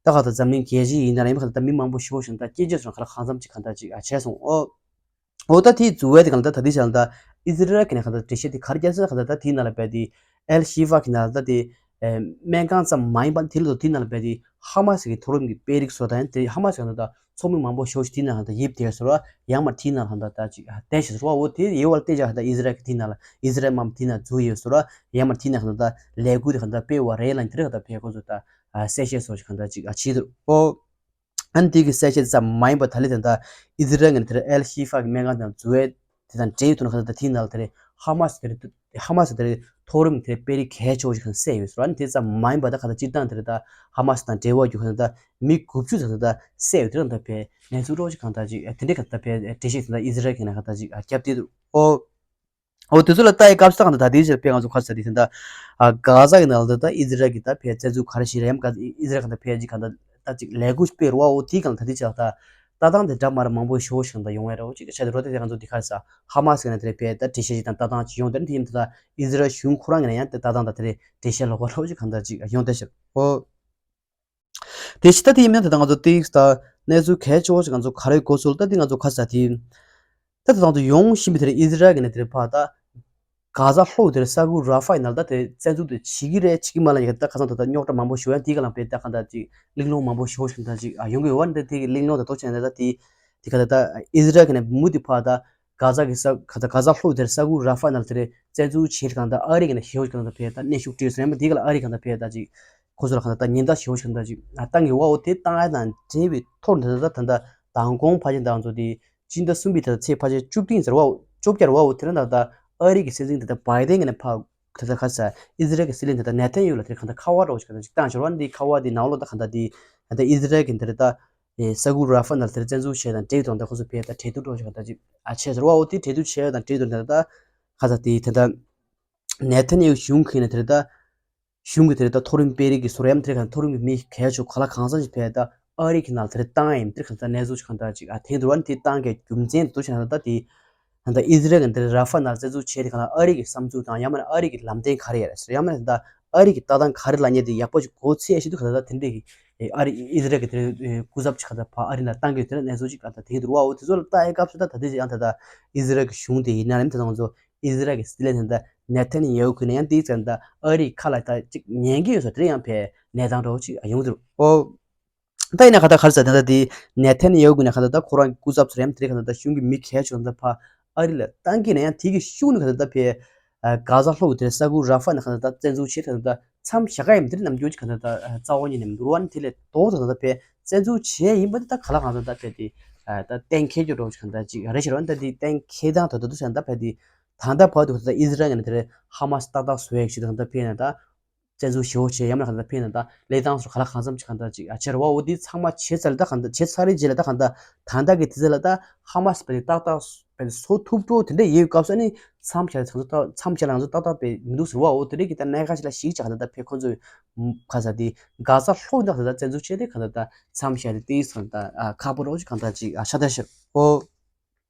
ད་ག་ད་འཛམ་གླིང་རྒྱལ་སྤྱི་ཡིན་ན་རེད། མ་ག་ད་མི་མང་པོ་ཞེ་པོ་ཞིག་ད་སྐྱོན་བརྗོད་སོང་ག་ལ་གང་འཚམ་ཅིག་གང་ལྟར་ཅིག་ཨ་བྱས་སོང་ཨོ། ཨོ་ད་དེའི་འཛུལ་བའི་དེ་ག་ལ་ད་ད་དེ་བྱས་ལ་ད་ཨི་ཟི་རལ་གྱི་ནས་ག་ད་འགྲེལ་བཤད་དེ་ག་རེ་བརྒྱབ་ཟེར་ན་ག་ད་ད་དེའི་ནང་ལ་བས་དེ་ཨལ་ཤི་ཧྥ་གི་ནང་ལ་ད་དེ་སྨན་ཁང་ཙམ་མ་ཡིན་པ་དེ་ལ་ད་དེའི་ནང་ལ་བས་དེ་ཧ་མ་སི་གི་མཐོ་རིམ་གྱི་དཔོན་རིགས་ཚོ་དང་དེ་ཧ་མ་སི་གི་ནང་ད་ཚོགས་མི་མང་པོ་ཞེ་པོ་ཞིག་དེའི་ནང་ལ་ད་ཡིབ་དེ་ཟེར་བ། ཡང་མ་དེའི་ནང་ལ་ད་ད་ཅིག་བསྡད་ཤག་ཟེར་བ། འོ་དེ་ཡོད་བ་ལ་བལྟས་ཀྱང་ད་ཨི་ཟི་རལ་གི་དེའི་ནང་ལ་ཨི་ཟི་རལ་དམག་མི་དེའི་ནང་འཛུལ་ཡོད་ཟེར་བ། ཡང་མ་དེའི་ནང་ལ་ད་ལས་འགུལ་དེ་ག་ད་སྤེལ་བ་རེད་ལ་དེ་རེད་ག་ད་ཕར་ཁོ་ཚོ་ད། ཨ་གསལ་བཤད་སོགས་ཀྱི་གང་ལྟར་ཅིག་ཨ་བྱས་འདུག་ཨོ། ཨ་ནི་དེ་གི་གསལ་བཤད་ཙམ་མ་ཡིན་པར་ད་ལན་དེ་འདྲ་ཨི་ཟི་རལ་ངོས་ནས་དེར་ཨལ་ཤི་ཧྥ་གི་སྨན་ཁང་དང་འཛུལ་བའི་དེ་དང་འབྲེལ་ཡོད་དུ་ན་གང་ལྟར་ད་དེའི་ནང་ལ་དེར་ཧ་མ་སི་དེར་ཧ་མ་སི་དེར་མཐོ་རིམ་དེར་དཔོན་རིགས་གལ་ཆེ་བོ་ཞིག་གང་བསད་ཡོད་ཟེར་བ། ཨ་ནི་དེ་ཙམ་མ་ཡིན་པར་ད་གང་ལྟར་སྤྱིར་བཏང་དེར་ད་ཧ་མ་སི་དང་འབྲེལ་བ་རྒྱུ་གང་ལྟར་ད་མི་དགུ་བཅུ་ཙམ་ད་བསད་ཡོད་དེ་རང་ད་ཕར་གནས་ཚུལ་འདྲ་བོ་ཞིག་གང་ལྟར་ཅིག་དེ་འདྲའི་གང་ལྟར་ཕར་འགྲེལ་བཤད་དེ་འདྲ་ཨི་ཟི་རལ་གི་ནས་གང་ལྟར་ཅིག་ཨ་བརྒྱབ་བསྡད་འདུག་ཨོ། འོ་དེ་ཚོ་ལ་ལྟ་ཡི་སྐབས་སུ་གང་ལྟར་ད་དེའི་ཆར་དཔེ་ང་ཚོ་ག་རེ་ཟེར་དེ་ད་ཨ་གྷ་ཟ་གི་ནང་ལ་ད་ཨི་ཟི་རལ་གྱི་ད་ཕར་བཙན་འཛུལ་ག་རེ་བྱེད་རེད་ཡམ་ག་ཨི་ཟི་རལ་གང་ལྟར་ཕར་ཅིག་གང་ལྟར་ད་ཅིག་ལས་འགུལ་སྤེལ་རུ་བ། འོ་དེའི་སྒང་ལ་ད་དེའི་ཆར་ད་ལྟ་སྟངས་དེ་འདྲ་མ་རེད། མང་པོ་ཞེ་པོ་ཞིག་གང་ལྟར་ཡོང་བས་རེད། འོ་ཅིག་ཆ་དེ་རོ་དེ་དེ་ང་ཚོ་འདི་ག་རེ་ཟ་ཧ་མ་སི་གི་ནང་དེ་རེད་ཕར་ད་འགྲེལ་བཤད་ཅིག་དང་ལྟ་སྟངས་ཅིག་ཡོང་དེ་རེད། དེ་ཡིན་ད་ད་ཨི་ཟི་རལ་གཞུང་ཁོ་རང་གི་ནང་ཡང་དེ་ལྟ་སྟངས་ད་དེ་རེད་འགྲེལ་བཤད་ལོག་པ་རོ་ཅིག་གང་ལྟར་ཅིག་ཡོང་བསྡད་ཤག་ཨོ། དེ་ཕྱི་ད་དེ་ཡིན་ན་ད་ལྟ་ང་ཚོ་ཏིག་ད་གནས་ཚུལ་གལ་ཆེ་བོ་ཞིག་ང་ཚོ་ག་རེ་གོ་ཚུལ་ད་དེ་ང་ཚོ་ག་ས་དེ་ད་ད་ང་ཚོ་ཡོང་བཞིན་པའི་དེར་ཨི་ཟི་རལ་གྱི་ནས་དེར་ཕར་ད་གྷ་ཟ་ལྷོ་དེར་ས་ཁུལ་ར་ཧྥ་ཡི་ནང་ད་དེ་བཙན་འཛུལ་དེ་བྱེད་ཀྱི་རེད་བྱེད་ཀྱི་མ་རེད་ལབ་ཡ་ད་ཁ་སང་ད་ད་རྙོག་དྲ་མང་པོ་ཞིག་ཡོང་དེ་ག་ལ་དཔེ་ད་གང་ད་ཅིག་གླེང་སློང་མང་པོ་ཞིག་ཞིག་ད་ཅིག་ཡོང་གི་ཡོད་བ། འདི་དེ་གི་གླེང་སློང་ད་ཐོག་ཆེན་ད་ད་དེ་ དེ་ག་ད་ད་ཨི་ཟི་རལ་གི་ནས་མུ་དེ་ཕ་ད་གྷ་ཟ་གི་ས་ག་ད་གྷ་ཟ་ལྷོ་དེར་ས་ཁུལ་ར་ཧྥ་ནང་དེར་བཙན་འཛུལ་བྱེད་གང་ད་ཨ་རི་གི་ནས་ཞེ་བོ་གང་ད་ཕེ་ད་གནོན་ཤུགས་སྤྲད་ཟེར་ཡང་མ་དེ་ག་ལ་ཨ་རི་གང་ད་ཕེ་ད་ཅིག་ཁོ་ཚོ་ལ་གང་ད་ད་ཉེན་བརྡ་ཞེ་བོ་གང་ད་ཅིག་བཏང་གི་བ་འོ་དེ་བཏང་ཡ་དང་འབྲེལ་བའི་ཐོག་ནས་ད་ད་ད་མདང་དགོང་ཕ་ཆེན་དང་ཚོ་དེ་སྤྱི་ཟླ་གསུམ་པའི་ད་ཚེས་ཕ་ཆེན་བཅུ་བདུན་ཟེར་བ་བཅོ་བརྒྱད་ར་བ་འོ་དེ་ར་ད་ད་ཨ་རི་གི་སྲིད་འཛིན་ད་ད་བྷའི་ཌེན་གི་ནས་ཕ་ད་ལྟ་ཁ་ས་ཨི་ཟི་རལ་གྱི་སྲིད་བློན་ད་ལྟ་ནེ་ཐན་ཡ་ཧུ་ལ་དེ་གང་ལྟར་ཁ་པར་རོགས་ཀྱི་གང་ལྟར་ཅིག་བཏང་ཞོར་བ་འདི་ཁ་པར་འདི་ནང་ལོགས་ད་གང་ལྟར་འདི་ད་ལྟ་ཨི་ཟི་རལ་གྱི་འདིར་ད་ས་ཁུལ་ར་ཧྥ་ནང་དེར་བཙན་འཛུལ་བྱས་དང་འབྲེལ་དང་ད་ཁོ་ཚོ་བས་ད་འབྲེལ་གཏུག་རོགས་ཀྱི་གང་ལྟར་ཅིག་ཨ་བྱས་ཟེར་བ་འོ་དེ་འབྲེལ་གཏུག་བྱས་དང་འབྲེལ་དང་ད་ལྟ་ཁ་ས་དེ་ད་ལྟ་ནེ་ཐན་ཡ་ཧུ་གཞུང་གི་ནས་དེར་ད་གཞུང་གི་དེར་ད་མཐོ་རིམ་དཔོན་རིགས་ཀྱི་སོ་ར་ཡམ་དེར་གང་ལྟར་མཐོ་རིམ་གྱི་མི་གལ་ཆེ་ག་ལ་གང་འཚམ་ཞིག་བས་ད་ཨ་རི་གི་ནང་དེར་བཏང་ཡིན་དེར་གང་ལྟར་གནས་ཚུལ་གང་ལྟར་ཅིག་ཨ་དེ་འདུག་བ་ནི་དེ་བཏང་གི་རྒྱུ་མཚན་དུ་བྱས་ན་ད་དེ། ད་ལྟ་ཨི་ཟི་རལ་གྱི་འདིར་ར་ཧྥ་ནང་བཙན་འཛུལ་བྱས་ཏེ་གང་ལ་ཨ་རི་གི་བསམ་ཚུལ་དང་ཡང་མིན་ན་ཨ་རི་གི་ལམ་སྟོན་ག་རེ་ཡོད་རེད་ཟེར་ཡང་མིན་ན་ད་ཨ་རི་གི་ལྟ་སྟངས་ག་རེ་ལབ་མཁན་དེ་ཡག་པོ་ཞིག་གོ་ཚད་ཞིག་ཏུ་གང་ལྟར་ད་དེ་འདྲས་ཀྱི་ཨ་རི་ཨི་ཟི་རལ་གྱི་དེ་སྐུ་ཚབ་ཅིག་གང་ལྟར་ཕ་ཨ་རི་ནང་བཏང་གི་ཡོད་དེ་ནས་གནས་ཚུལ་ཅིག་གང་ལྟར་དེ་འདུག་བ་འོ་དེ་ཚོ་ལ་ལྟ་ཡའི་སྐབས་སུ་ད་ད་ལྟའི་ཡང་ད་ལྟ་ཨི་ཟི་རལ་གྱི་གཞུང་དེ་ཡིན་ན་ལམ་དེ་དང་ཚོ་ཨི་ཟི་རལ་གྱི་སྲིད་བློན་དེ་ད་ནེ་ཐན་ཡ་ཧུ་ཁུ་ནས་ཡང་དེའི་ཚན་ད་ཨ་རིའི་ཁ་ལ་ད་ཅིག་ཉན་གི་ཡོད་ས་དེ་ཡང་ཕའི་གནས་སྟངས་འདྲ་བོ་ཅིག་ཡོང་གི་འདུག་ཨོ། ད་ཡིན་ན་ག་ད་ག་རེ་ཟེར་ད་ད་དེ་ནེ་ཐན་ཡ་ཧུ་གི་ནས་ག་ད་ད་ཁོ་རང་གི་སྐུ་ཚབ་ཚོ་རེམ་དེ་རེད་ག་ད་ད་གཞུང་གི་མི་གལ་ཆེ་ག་ད་ཕ་ཨ་རི་ལ་བཏང་གི་ན་ཡང་དེ་གི་ཤུགས་ནི་ག་ད་ད་ཕའི་གྷ་ཟ་ལྷོ་གི་དེ་ས་ཁུལ་ར་ཧྥ་ནས་ག་ད་ད་བཙན་འཛུལ་བྱེད་ག་ད་ད་མཚམས་བཞག་ག་ཡིན་དེ་རེད་ནམ་རྒྱུན་གྱི་ག་ད་ད་རྩ་བ་ཉིད་ནས་མི་འདུག་བ་ནི་དེ་ལས་ལྡོག་ད་ག་ད་ཕའི་བཙན་འཛུལ་བྱས་ཡིན་པ་དེ་ད་ག་ལ་གང་ད་ད་ཕའི་དེ་ད་གཏན་འཁེལ་རྒྱུ་འགྲོ་གི་ག་ད་ཅིག་རེད་ཤི་རོ་ནི་ད་དེ་གཏན་འཁེལ་སྟངས་ད་ད་དུ་ཟེར་ད་ཕའི་དེ་ད་ད་བར་དུ་ག་ད་ཨི་ཟི་རལ་ནས་དེ་རེད་ཧ་མ་སི་ཏག་ཏག་བཟོ་ཡག་ཞིག་ད་ག་ད་ཕའི་ན་ད། བཙན་འཛུལ་ཞེ་པོ་བྱས་ཡང་ན་གང་ལྟར་ཕན་ན་ད་ལས་སྟངས་སུ་ག་ལ་གང་འཚམ་ཅིག་གང་ལྟར་ཅིག་ཨ་ཆེར་བ་འོ་དེ་ཚང་མ་བྱས་ཚར་ལ་ད་གང་ལྟར་བྱས་ཚར་རེད་རྗེས་ལ་ད་གང་ལྟར་ད་ལྟ་གི་དུས་ཚོད་ལ་ད་ཧ་མ་སི་པ་དེ་ཏག་ཏག་པ་དེ་བཟོ་ཐུབ་འགྲོ་དེ་འདྲ་ཡོད་སྐབས་སུ་ཨ་ནི་མཚམས་བཞག་ཚང་ཚོ་ད་མཚམས་བཞག་ལ་ང་ཚོ་ཏག་ཏག་པའི་མི་འདུག་ཟེར་བ་འོ་དེ་འདྲ་གི་ད་གནད་འགག་ཅིག་ལ་ཞིག་ཅིག་གང་ལྟར་ད་ཕེ་ཁོ་ཚོས་ག་ས་དེ་གྷ་ཟ་ལྷོ་ད་གང་ལྟར་བཙན་འཛུལ་བྱས་ཏེ་གང་ལྟར་ད་མཚམས་བཞག་དེ་དེའི་སོང་ད་ཁག་པོ་རོགས་ཅིག་གང་ལྟར་ཅིག་ཨ་ཤ་ད་ཤར་འོ།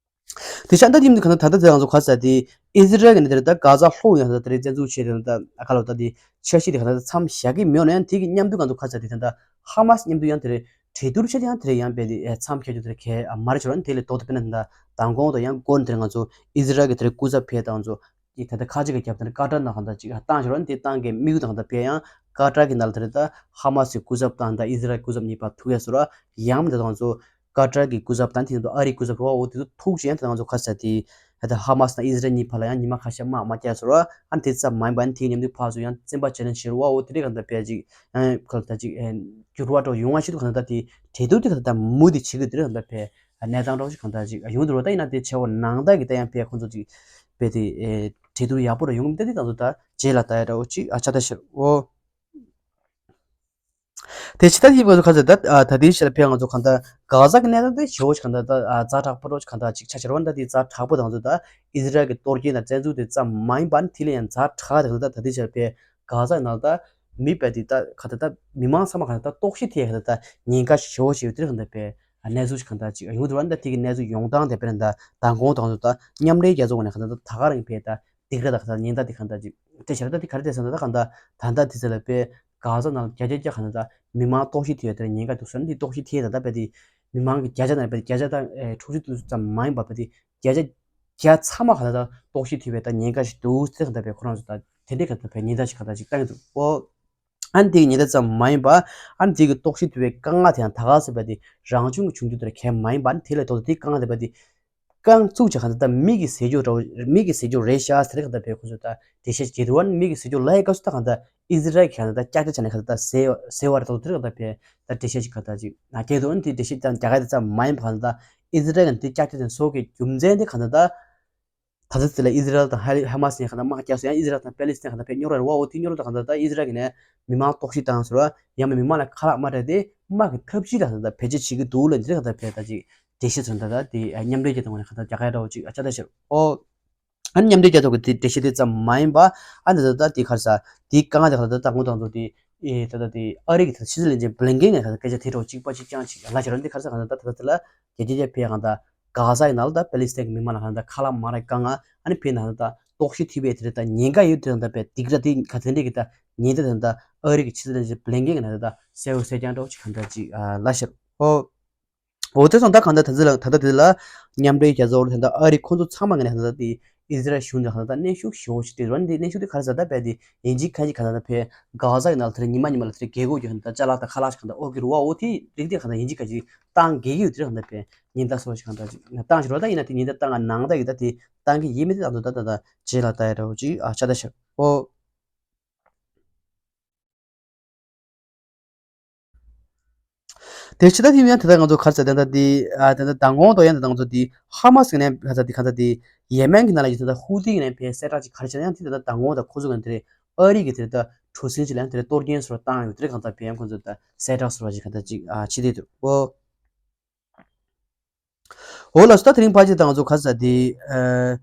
དེ་ཤ་འདྲ་དེ་མིན་གང་ལྟར་ད་ལྟ་དེ་ང་ཚོ་ག་ས་དེ་ཨི་ཟི་རལ་གི་ནས་དེར་ད་གྷ་ཟ་ལྷོ་ཡང་ད་དེར་བཙན་འཛུལ་བྱས་དེ་ད་ཨ་ཁ་ལོ་ད་དེ་འཆར་གཞི་དེ་གང་ལྟར་མཚམས་བཞག་གི་མེད་ན་ཡང་དེ་གི་མཉམ་དུ་ང་ཚོ་ག་ས་དེ་ད་ཧ་མ་སི་མཉམ་དུ་ཡང་དེར་གྲོས་བསྡུར་བྱས་ཏེ་ཡང་དེར་ཡང་བས་དེ་མཚམས་བཞག་རྒྱུ་དེར་གལ་མ་རེད་ཤོར་ན་དེ་ལས་ལྡོག་ཏུ་དཔེར་ན་ད་མདང་དགོང་དང་ཡང་སྐོར་དེར་ང་ཚོ་ཨི་ཟི་རལ་གི་དེར་སྐུ་ཚབ་ཕེ་དང་ང་ཚོ་དེ་ད་ལྟ་ཁ་ཅིག་གི་རྒྱབ་དེར་ཀ་ཏར་ནང་གང་ལྟར་ཅིག་བཏང་ཤོར་ན་དེ་བཏང་གི་དམིགས་ཡུལ་དང་གང་ལྟར་ཕེ་ཡང་ཀ་ཏར་གི་ནང་ལ་དེར་ད་ཧ་མ་སི་སྐུ་ཚབ་དང་ད་ཨི་ཟི་རལ་སྐུ་ཚབ་གཉིས་བར་ཐུག་ཡ་སོ་ར་ཡང་དེ་དང་ང་ཚོ། ཀ་ཏར་གྱི་སྐུ་ཚབ་དང་དེ་ནང་དུ་ཨ་རིའི་སྐུ་ཚབ་རེད་བ། འོ་དེ་ཚོ་ཐུག་ཅིག་ཡང་དེ་ང་ཚོ་ཁ་ས་དེ་ད་ཧ་མ་སི་དང་ཨི་ཟི་རལ་གཉིས་བར་ལ་ཡང་ཉི་མ་ཁ་ཤས་དམག་མ་བརྒྱབ་ཟེར་བ། ཨ་ནི་དེ་ཙམ་མ་ཡིན་པ་ཨ་ནི་དེའི་མཉམ་དུ་ཕར་ཚུར་ཡང་བཙན་པ་བྱས་ནས་བྱེད་རེད་བ། འོ་དེ་འདྲའི་གང་ལྟར་བས་ཅིག་ཡང་གང་ལྟར་ཅིག་འགྱུར་བ་འགྲོ་ཡོང་བ་ཞིག་ཏུ་གང་ལྟར་དེ་གྲོས་བསྡུར་དེ་གང་ལྟར་མུ་དེ་བྱེད་དགོས་དེ་འདྲའི་གང་ལྟར་བས་གནས་སྟངས་འདྲ་བོ་ཞིག་གང་ལྟར་ཅིག་ཡོང་འདུག་རོ། ད་ཡིན་ན་དེ་བྱས་པ་ནང་ལྟར་གྱི་ད་ཡང་བས་ཁོང་ཚོ་ཅིག་བས་དེ་གྲོས་བསྡུར་ཡག་པོ་རུ་ཡོང་གི་མི་འདུག་དེ་ད་ཚོ་ད་རྗེས་ལ་ད་ཡ་འདྲ་བོ་ཅིག་ཨ་ཆ་ད་ཤར་འོ། དེ་ཕྱི་ད་ཡིབ་ང་ཚོ་ག་ཚོད་ད་ད་དེའི་ཕྱིར་ཕེ་ང་ཚོ་གང་ལྟར་གྷ་ཟ་གི་གནས་སྟངས་དེ་ཞེ་བོ་ཞིག་གང་ལྟར་ད་ཛ་དྲག་པོ་རོ་ཞིག་གང་ལྟར་ཅིག་ཆ་ཆེར་བ་འདྲ་དེ་ཛ་དྲག་པོ་དང་ཚོ་ད་ཨི་ཟི་རལ་གི་གཏོར་སྐྱོན་དང་བཙན་འཛུལ་དེ་ཙམ་མ་ཡིན་པ་ནི་དེ་ལས་ཡང་ཛ་དྲག་དེ་གང་ལྟར་ད་དེའི་ཕྱིར་ཕེ་གྷ་ཟ་ནང་ད་མི་པ་དེ་ད་ག་ད་ད་མི་མང་ཚང་མ་གང་ལྟར་ད་ལྟོགས་ཤི་ཐེབས་གང་ལྟར་ད་ཉེན་ཁ་ཞེ་བོ་ཞིག་ཡོད་དེ་གང་ལྟར་ཕེ་གནས་ཚུལ་ཞིག་གང་ལྟར་ཅིག་ཡོང་དུས་བ་འདྲ་དེ་གི་གནས་ཚུལ་ཡོང་སྟངས་དེ་དཔེར་ན་ད་མདང་དགོང་དང་ཚོ་ད་མཉམ་འབྲེལ་རྒྱལ་ཚོགས་ནས་གང་ལྟར་ད་ད་ག་རང་ཕེ་ད་སྡིགས་ར་དང་གང་ལྟར་ཉེན་བརྡ་དེ་གང་ལྟར་ཅིག་སྤྲད་བཞག་རེད། ད་དེ་ག་རེ་སྤྲད་ཟེར་ན་ད་གང་ལྟར་ད་ལྟ་དེ་ཚོ་ལ་དཔེ་གྷ་ཟ་ནང་བརྒྱ་ཆ་བརྒྱ་གང་ལྟར་མི་མང་ལྟོགས་ཤི་ཐེབས་ཡོད་དེ་ཉེན་ཁ་འདུག་ཟེར་ན་དེ་ལྟོགས་ཤི་ཐེབས་ད་ད་དཔེ་དེ་མི་མང་གི་བརྒྱ་ཆ་ནང་དཔེ་བརྒྱ་ཆ་ད་དྲུག་ཅུ་དེ་ཙམ་མ་ཡིན་པ་དཔེ་དེ་བརྒྱ་ཆ་བརྒྱ་ཚང་མ་གང་ལྟར་ལྟོགས་ཤི་ཐེབས་པའི་ད་ཉེན་ཁ་ཞིག་འདུག་ཟེར་གང་ལྟར་དཔེ་ཁོ་རང་ཚོ་ད་དེ་འདྲའི་གང་ལྟར་དཔེ་ཉེན་བརྡ་ཞིག་གང་ལྟར་ཅིག་བཏང་གི་འདུག་ཨོ། ཨ་ནི་དེ་གི་ཉེན་བརྡ་ཙམ་མ་ཡིན་པ། ཨ་ནི་དེ་གི་ལྟོགས་ཤི་ཐེབས་པའི་དཀའ་ངལ་དེ་ཡང་ད་ག་ཟེར་བ་དེ་རང་བྱུང་གི་བྱུང་རྒྱུ་དེ་ལ་གལ་མ་ཡིན་པ། ཨ་ནི་དེ་ལས་ལྡོག་སྟེ་དེ་དཀའ་ངལ་དེ་བ་དེ་རྐང་བཙུགས་བྱས་གང་ལྟར་ད་མི་གི་ཟས་སྤྱོད་འདྲ་བོ་མི་གི་ཟས་སྤྱོད་རེད་ཤག་ཟེར་གང་ལྟར་བས་ཁོ་ཚོས་ད་འགྲེལ་བཤད་བྱེད་དུས་ཨ་ནི་མི་གི་ཟས་སྤྱོད་ལབ་ཡས་སྐབས་སུ་ད་གང་ལྟར་ཨི་ཟི་རལ་གྱིས་གང་ལྟར་ད་ཀྱག་ཀྱག་བྱས་ནས་གང་ལྟར་ད་ཟས་ཟས་པ་རེད་དོ། དེ་རེད་གང་ལྟར་བས་ད་འགྲེལ་བཤད་ཅིག་གང་ལྟར་ཅིག་ང་སྐད་དུ་ཨ་ནི་དེ་འགྲེལ་བཤད་ཀྱང་རྒྱག་ག་དེ་ཙམ་མ་ཡིན་པ་གང་ལྟར་ཨི་ཟི་རལ་གྱིས་དེ་ཀྱག་ཀྱག་བྱས་ནས་བཟོ་གི་རྒྱུ་མཚན་དེ་གང་ལྟར་ད། ད་ལྟ་དེ་ལ་ཨི་ཟི་རལ་དང་ཧ་ཧ་མ་སི་ནས་གང་ལྟར་དམག་རྒྱག་སོང་། ཡང་ཨི་ཟི་རལ་དང་པེ་ལི་སི་ཐན་གང་ལྟར་ཕེ་རྙོག་དྲ་རེད་བ། འོ་དེ་རྙོག་དྲ་དང་གང་ལྟར་ད་ཨི་ཟི་རལ་གྱི་ནས་མི་མང་ལྟོགས་ཤི་བཏང་ཟེར་བ། ཡང་མི་མི་མང་ལ་ཁ་ལག་མ་སྤྲད་དེ་དམག་གི་ཐབས་ཇུས་ལ་གང་ལྟར་བེད་སྤྱོད་བྱེད་ཀྱི་འདུག་ལབ་འདི་གང་ལྟར་ཕེ་ད་ཅིག་འགྲེལ་བཤད་ཚོ་ད་ལྟ་དེ་མཉམ་འབྲེལ་རྒྱལ་ཚོགས་ནས་གང་ལྟར་རྒྱག་ག་ཡ་འདྲ་བོ་ཅིག་ཨ་ཅག་ད་ཤར་ཨོ། ཨ་ནི་མཉམ་འབྲེལ་རྒྱལ་ཚོགས་ཀྱི་དེ་འགྲེལ་བཤད་དེ་ཙམ་མ་ཡིན་པ། ཨ་ནི་ད་ལྟ་དེ་ག་རེ་ཟ་དེ་དཀའ་ངལ་དེ་གང་ལྟར་ད་ལྟ་ངོ་དང་ཚོ་དེ་ཨེ་ད་ལྟ་དེ་ཨ་རི་གི་ད་ཕྱི་སྲིད་བློན་ཆེན་བྷི་ལིན་ཀེན་གྱིས་གང་ལྟར་སྐད་ཆ་དེ་འདྲ་བོ་གཅིག་པ་གཅིག་རྐྱང་ཅིག་ལབ་བཞག་རེད། འདི་ག་རེ་ཟ་གང་ལྟར་ད་ད་ལྟ་དེ་ལ་རྒྱལ་སྤྱིའི་ཕེ་གང་ལྟར་གྷ་ཟ་ཡི་ནང་ལ་ད་པེ་ལི་སི་ཐན་གྱི་མི་མང་ལ་གང་ལྟར་ཁ་ལག་མ་རག་དཀའ་ངལ། ཨ་ནི་ཕེ་ནང་ལ་ད་ལྟོགས་ཤི་ཐེབས་པའི་དེ་རེད། ད་ཉེན་ཁ་ཡོད་དེ་གང་ལྟར་ཕེ་སྡིགས་ར་དེ་ག་དེ་འདྲས་ཀྱི་ད་ཉེན་བརྡ་དེ་གང་ལྟར་ཨ་རི་གི་ཕྱི་སྲིད་བློན་ཆེན་བྷི་ལིན་ཀེན་གྱིས་ནང་ལ་ད་གསལ་བོ་གསལ་རྐྱང་འདྲ་བོ་ཅིག་གང་ལྟར་ཅིག་ལབ་བཞག་ཨོ། འོ་དེ་སོང་ད་གང་ལྟར་ད་ཚོད་ལ་ད་ལྟ་དེ་ལ་མཉམ་འབྲེལ་རྒྱལ་ཚོགས་ལ་ད་ལྟ་ཨ་རི་ཁོང་ཚོ་ཚང་མ་ངས་ནས་ད་ལྟ་དེ་ ཨི་ཟི་རལ་གཞུང་དེ་གང་ལྟར་གནོན་ཤུགས་ཞེ་པོ་ཞིག་སྤྲད་འདུག་ཨ་ནི་དེ་གནོན་ཤུགས་དེ་ག་རེ་ཟེར་ད་རྦད་དེ་ཡིན་གཅིག་མིན་གཅིག་གང་ལྟར་ད་ཕར་གྷ་ཟ་གི་ནང་ལ་དེ་རིང་ཉི་མ་ཉི་མ་ལ་དེ་རིང་རྒྱལ་སྒོ་རྒྱག་ནས་ད་ཅ་ལག་དང་ཁ་ལག་ཞིག་གང་ལྟར་ཨོ་གི་རུ་བ་འོ་དེ་རིགས་དེ་གང་ལྟར་ཡིན་གཅིག་མིན་གཅིག་བཏང་གི་ཡོད་དེ་རིང་གང་ལྟར་ཕར་ཉེན་བརྡ་སོགས་ཤིག་གང་ལྟར་ཅིག་བཏང་ཞིག་རོ། ད་ཡིན་ན་དེ་ཉེན་བརྡ་བཏང་ག་ནང་ད་ཡིན་ད་དེ་བཏང་གི་ཡིན་མིན་དེ་ད་དུང་ད་ད་ད་རྗེས་ལ་ལྟ་ཡ་འདྲ་བོ་ཅིག་ཨ་ཆགས་ད་ཤག་ཨོ། དེ་ཕྱི་ད་དེ་ཡང་དེ་ལྟར་ང་ཚོ་ག་རེ་ཟེར་དེ་འདྲ་དེ་ཨ་དེ་འདྲ་མདང་དགོང་དུ་ཡང་དེ་འདྲ་ང་ཚོ་དེ་ཧ་མ་སི་ནས་ག་རེ་ཟེར་དེ་ག་རེ་ཟེར་དེ་ཡེ་མེན་གྱི་ནང་ལ་ཡོད་དེ་འདྲ་ཧུ་ཐི་གི་ནས་ཕར་གསལ་བསྒྲགས་ཅིག་ག་རེ་བྱས་ན་ཡང་དེ་འདྲ་མདང་དགོང་དུ་ཁོ་ཚོ་གི་དེ་ཨ་རི་གི་དེ་འདྲ་གྲུ་གཟིངས་ཅིག་ལ་ཡང་དེ་འདྲ་གཏོར་སྐྱོན་སོགས་བཏང་ཡོད་དེ་གང་ལྟར་ཕར་ཡང་ཁོ་ཚོ་ད་གསལ་བསྒྲགས་སོགས་ཅིག་གང་ལྟར་ཅིག་ཨ་བྱེད་དེ་འདུག་ཨོ། འོ་ལགས་སོ། ད་དེ་རིང་ཕལ་ཆེར་ད་ང་ཚོ་ག་རེ་ཟེར་དེ། ཨ།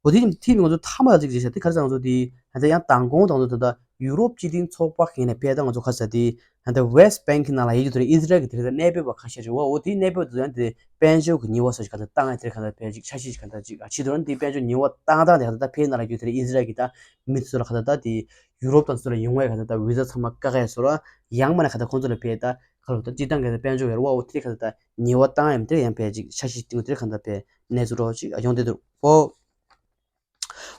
འོ་དེ་ཐིག་ང་ཚོ་མཐའ་མ་ལ་ཅིག་བྱས་ཤག་དེ་ག་རེ་ཟེར་ང་ཚོ་དེ་ད་ཡང་མདང་དགོང་དང་ཚོ་ད་ཡུ་རོབ་སྤྱི་མཐུན་ཚོགས་པ་གི་ནས་ཕར་ད་ང་ཚོ་ག་རེ་ཟེར་དེ་ད་West Bank་ནང་ལ་ཡོད་རྒྱུ་དེ་ཨི་ཟི་རལ་གྱི་དེ་རིང་གནས་སྤོས་པ་ཁ་ཤས་ཅིག་འོ་འོ་དེ་གནས་སྤོས་དེ་ཡང་དེ་དཔལ་འབྱོར་གྱི་ཉེས་པ་སོགས་ཅིག་ག་ཚོད་བཏང་ཡ་དེ་ག་ཚོད་ཕར་ཅིག་འཆར་གཞི་ཅིག་ག་ཚོད་ཅིག་ཨ་ཕྱི་དོན་དེ་དཔལ་འབྱོར་ཉེས་པ་བཏང་སྟངས་དེ་ག་ཚོད་ད་ཕར་ནང་ལ་ཡོད་དེ་རིང་ཨི་ཟི་རལ་གྱི་ད་མི་ཚོ་ལ་ག་ཚོད་ད་དེ་ཡུ་རོབ་དང་ཚོ་ལ་ཡོང་བའི་ག་ཚོད་ད་བི་ཟ་ཚང་མ་བཀག་ཡ་སོགས་ཡང་མ་ན་ག་ཚོད་ཁོང་ཚོ་ལ་ཕར་ད། ཁ་ལོ་ད་སྤྱི་བཏང་གི་དཔལ་འབྱོར་ཡོད་རེད་བ། འོ་དེ་ག་ད་ཉེས་པ་བཏང་ཡམ་དེ་ཡང་ཕར་ཅིག་འཆར་གཞི་བཏིང་དེ་ག་ད་ཕར་གནས་ཚུལ་རོ་ཅིག་ཡོང་དེ་འདུག་ཨོ།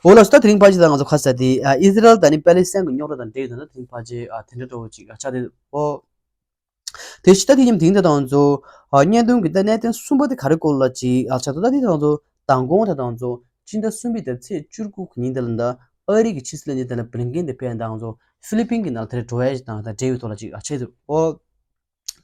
འོ་ལགས་སོ། ད་དེ་རིང་ཕལ་ཆེར་ད་ང་ཚོ་ག་རེ་ཟེར་དེ་ཨ་ཨི་ཟི་རལ་དང་ནི་པེ་ལི་སི་ཐན་གྱི་རྙོག་དྲ་དང་འབྲེལ་ཡོད་ད་དེ་རིང་ཕལ་ཆེར་ཨ་དེ་འདྲ་འདྲ་བོ་ཅིག་ཨ་ཆགས་དེ་འདུག་ཨོ། དེ་ཕྱི་ད་དེ་མཉམ་དེང་ད་ང་ཚོ་ཨ་བརྙན་ཐུང་གི་ད་གནད་དོན་གསུམ་པ་དེ་ག་རེ་སྐོར་ལ་ཅིག་ཨ་ཆགས་འདུག་ད་དེ་ད་ང་ཚོ་མདང་དགོང་ད་ད་ང་ཚོ་སྤྱི་ཟླ་གསུམ་པའི་ད་ཚེས་བཅུ་དགུ་གི་ཉིན་དེ་ལ་ད་ཨ་རི་གི་ཕྱི་སྲིད་བློན་ཆེན་དེ་ལ་བྷི་ལིན་ཀེན་དེ་ཕར་ད་ང་ཚོ་ཧྥི་ལི་པིན་གྱི་ནང་ལ་དེར་འགྲོ་ཡ་ཞིག་དང་ད་འབྲེལ་ཡོད་ཐོག་ལ་ཅིག་ཨ་ཆགས་འདུག་ཨོ།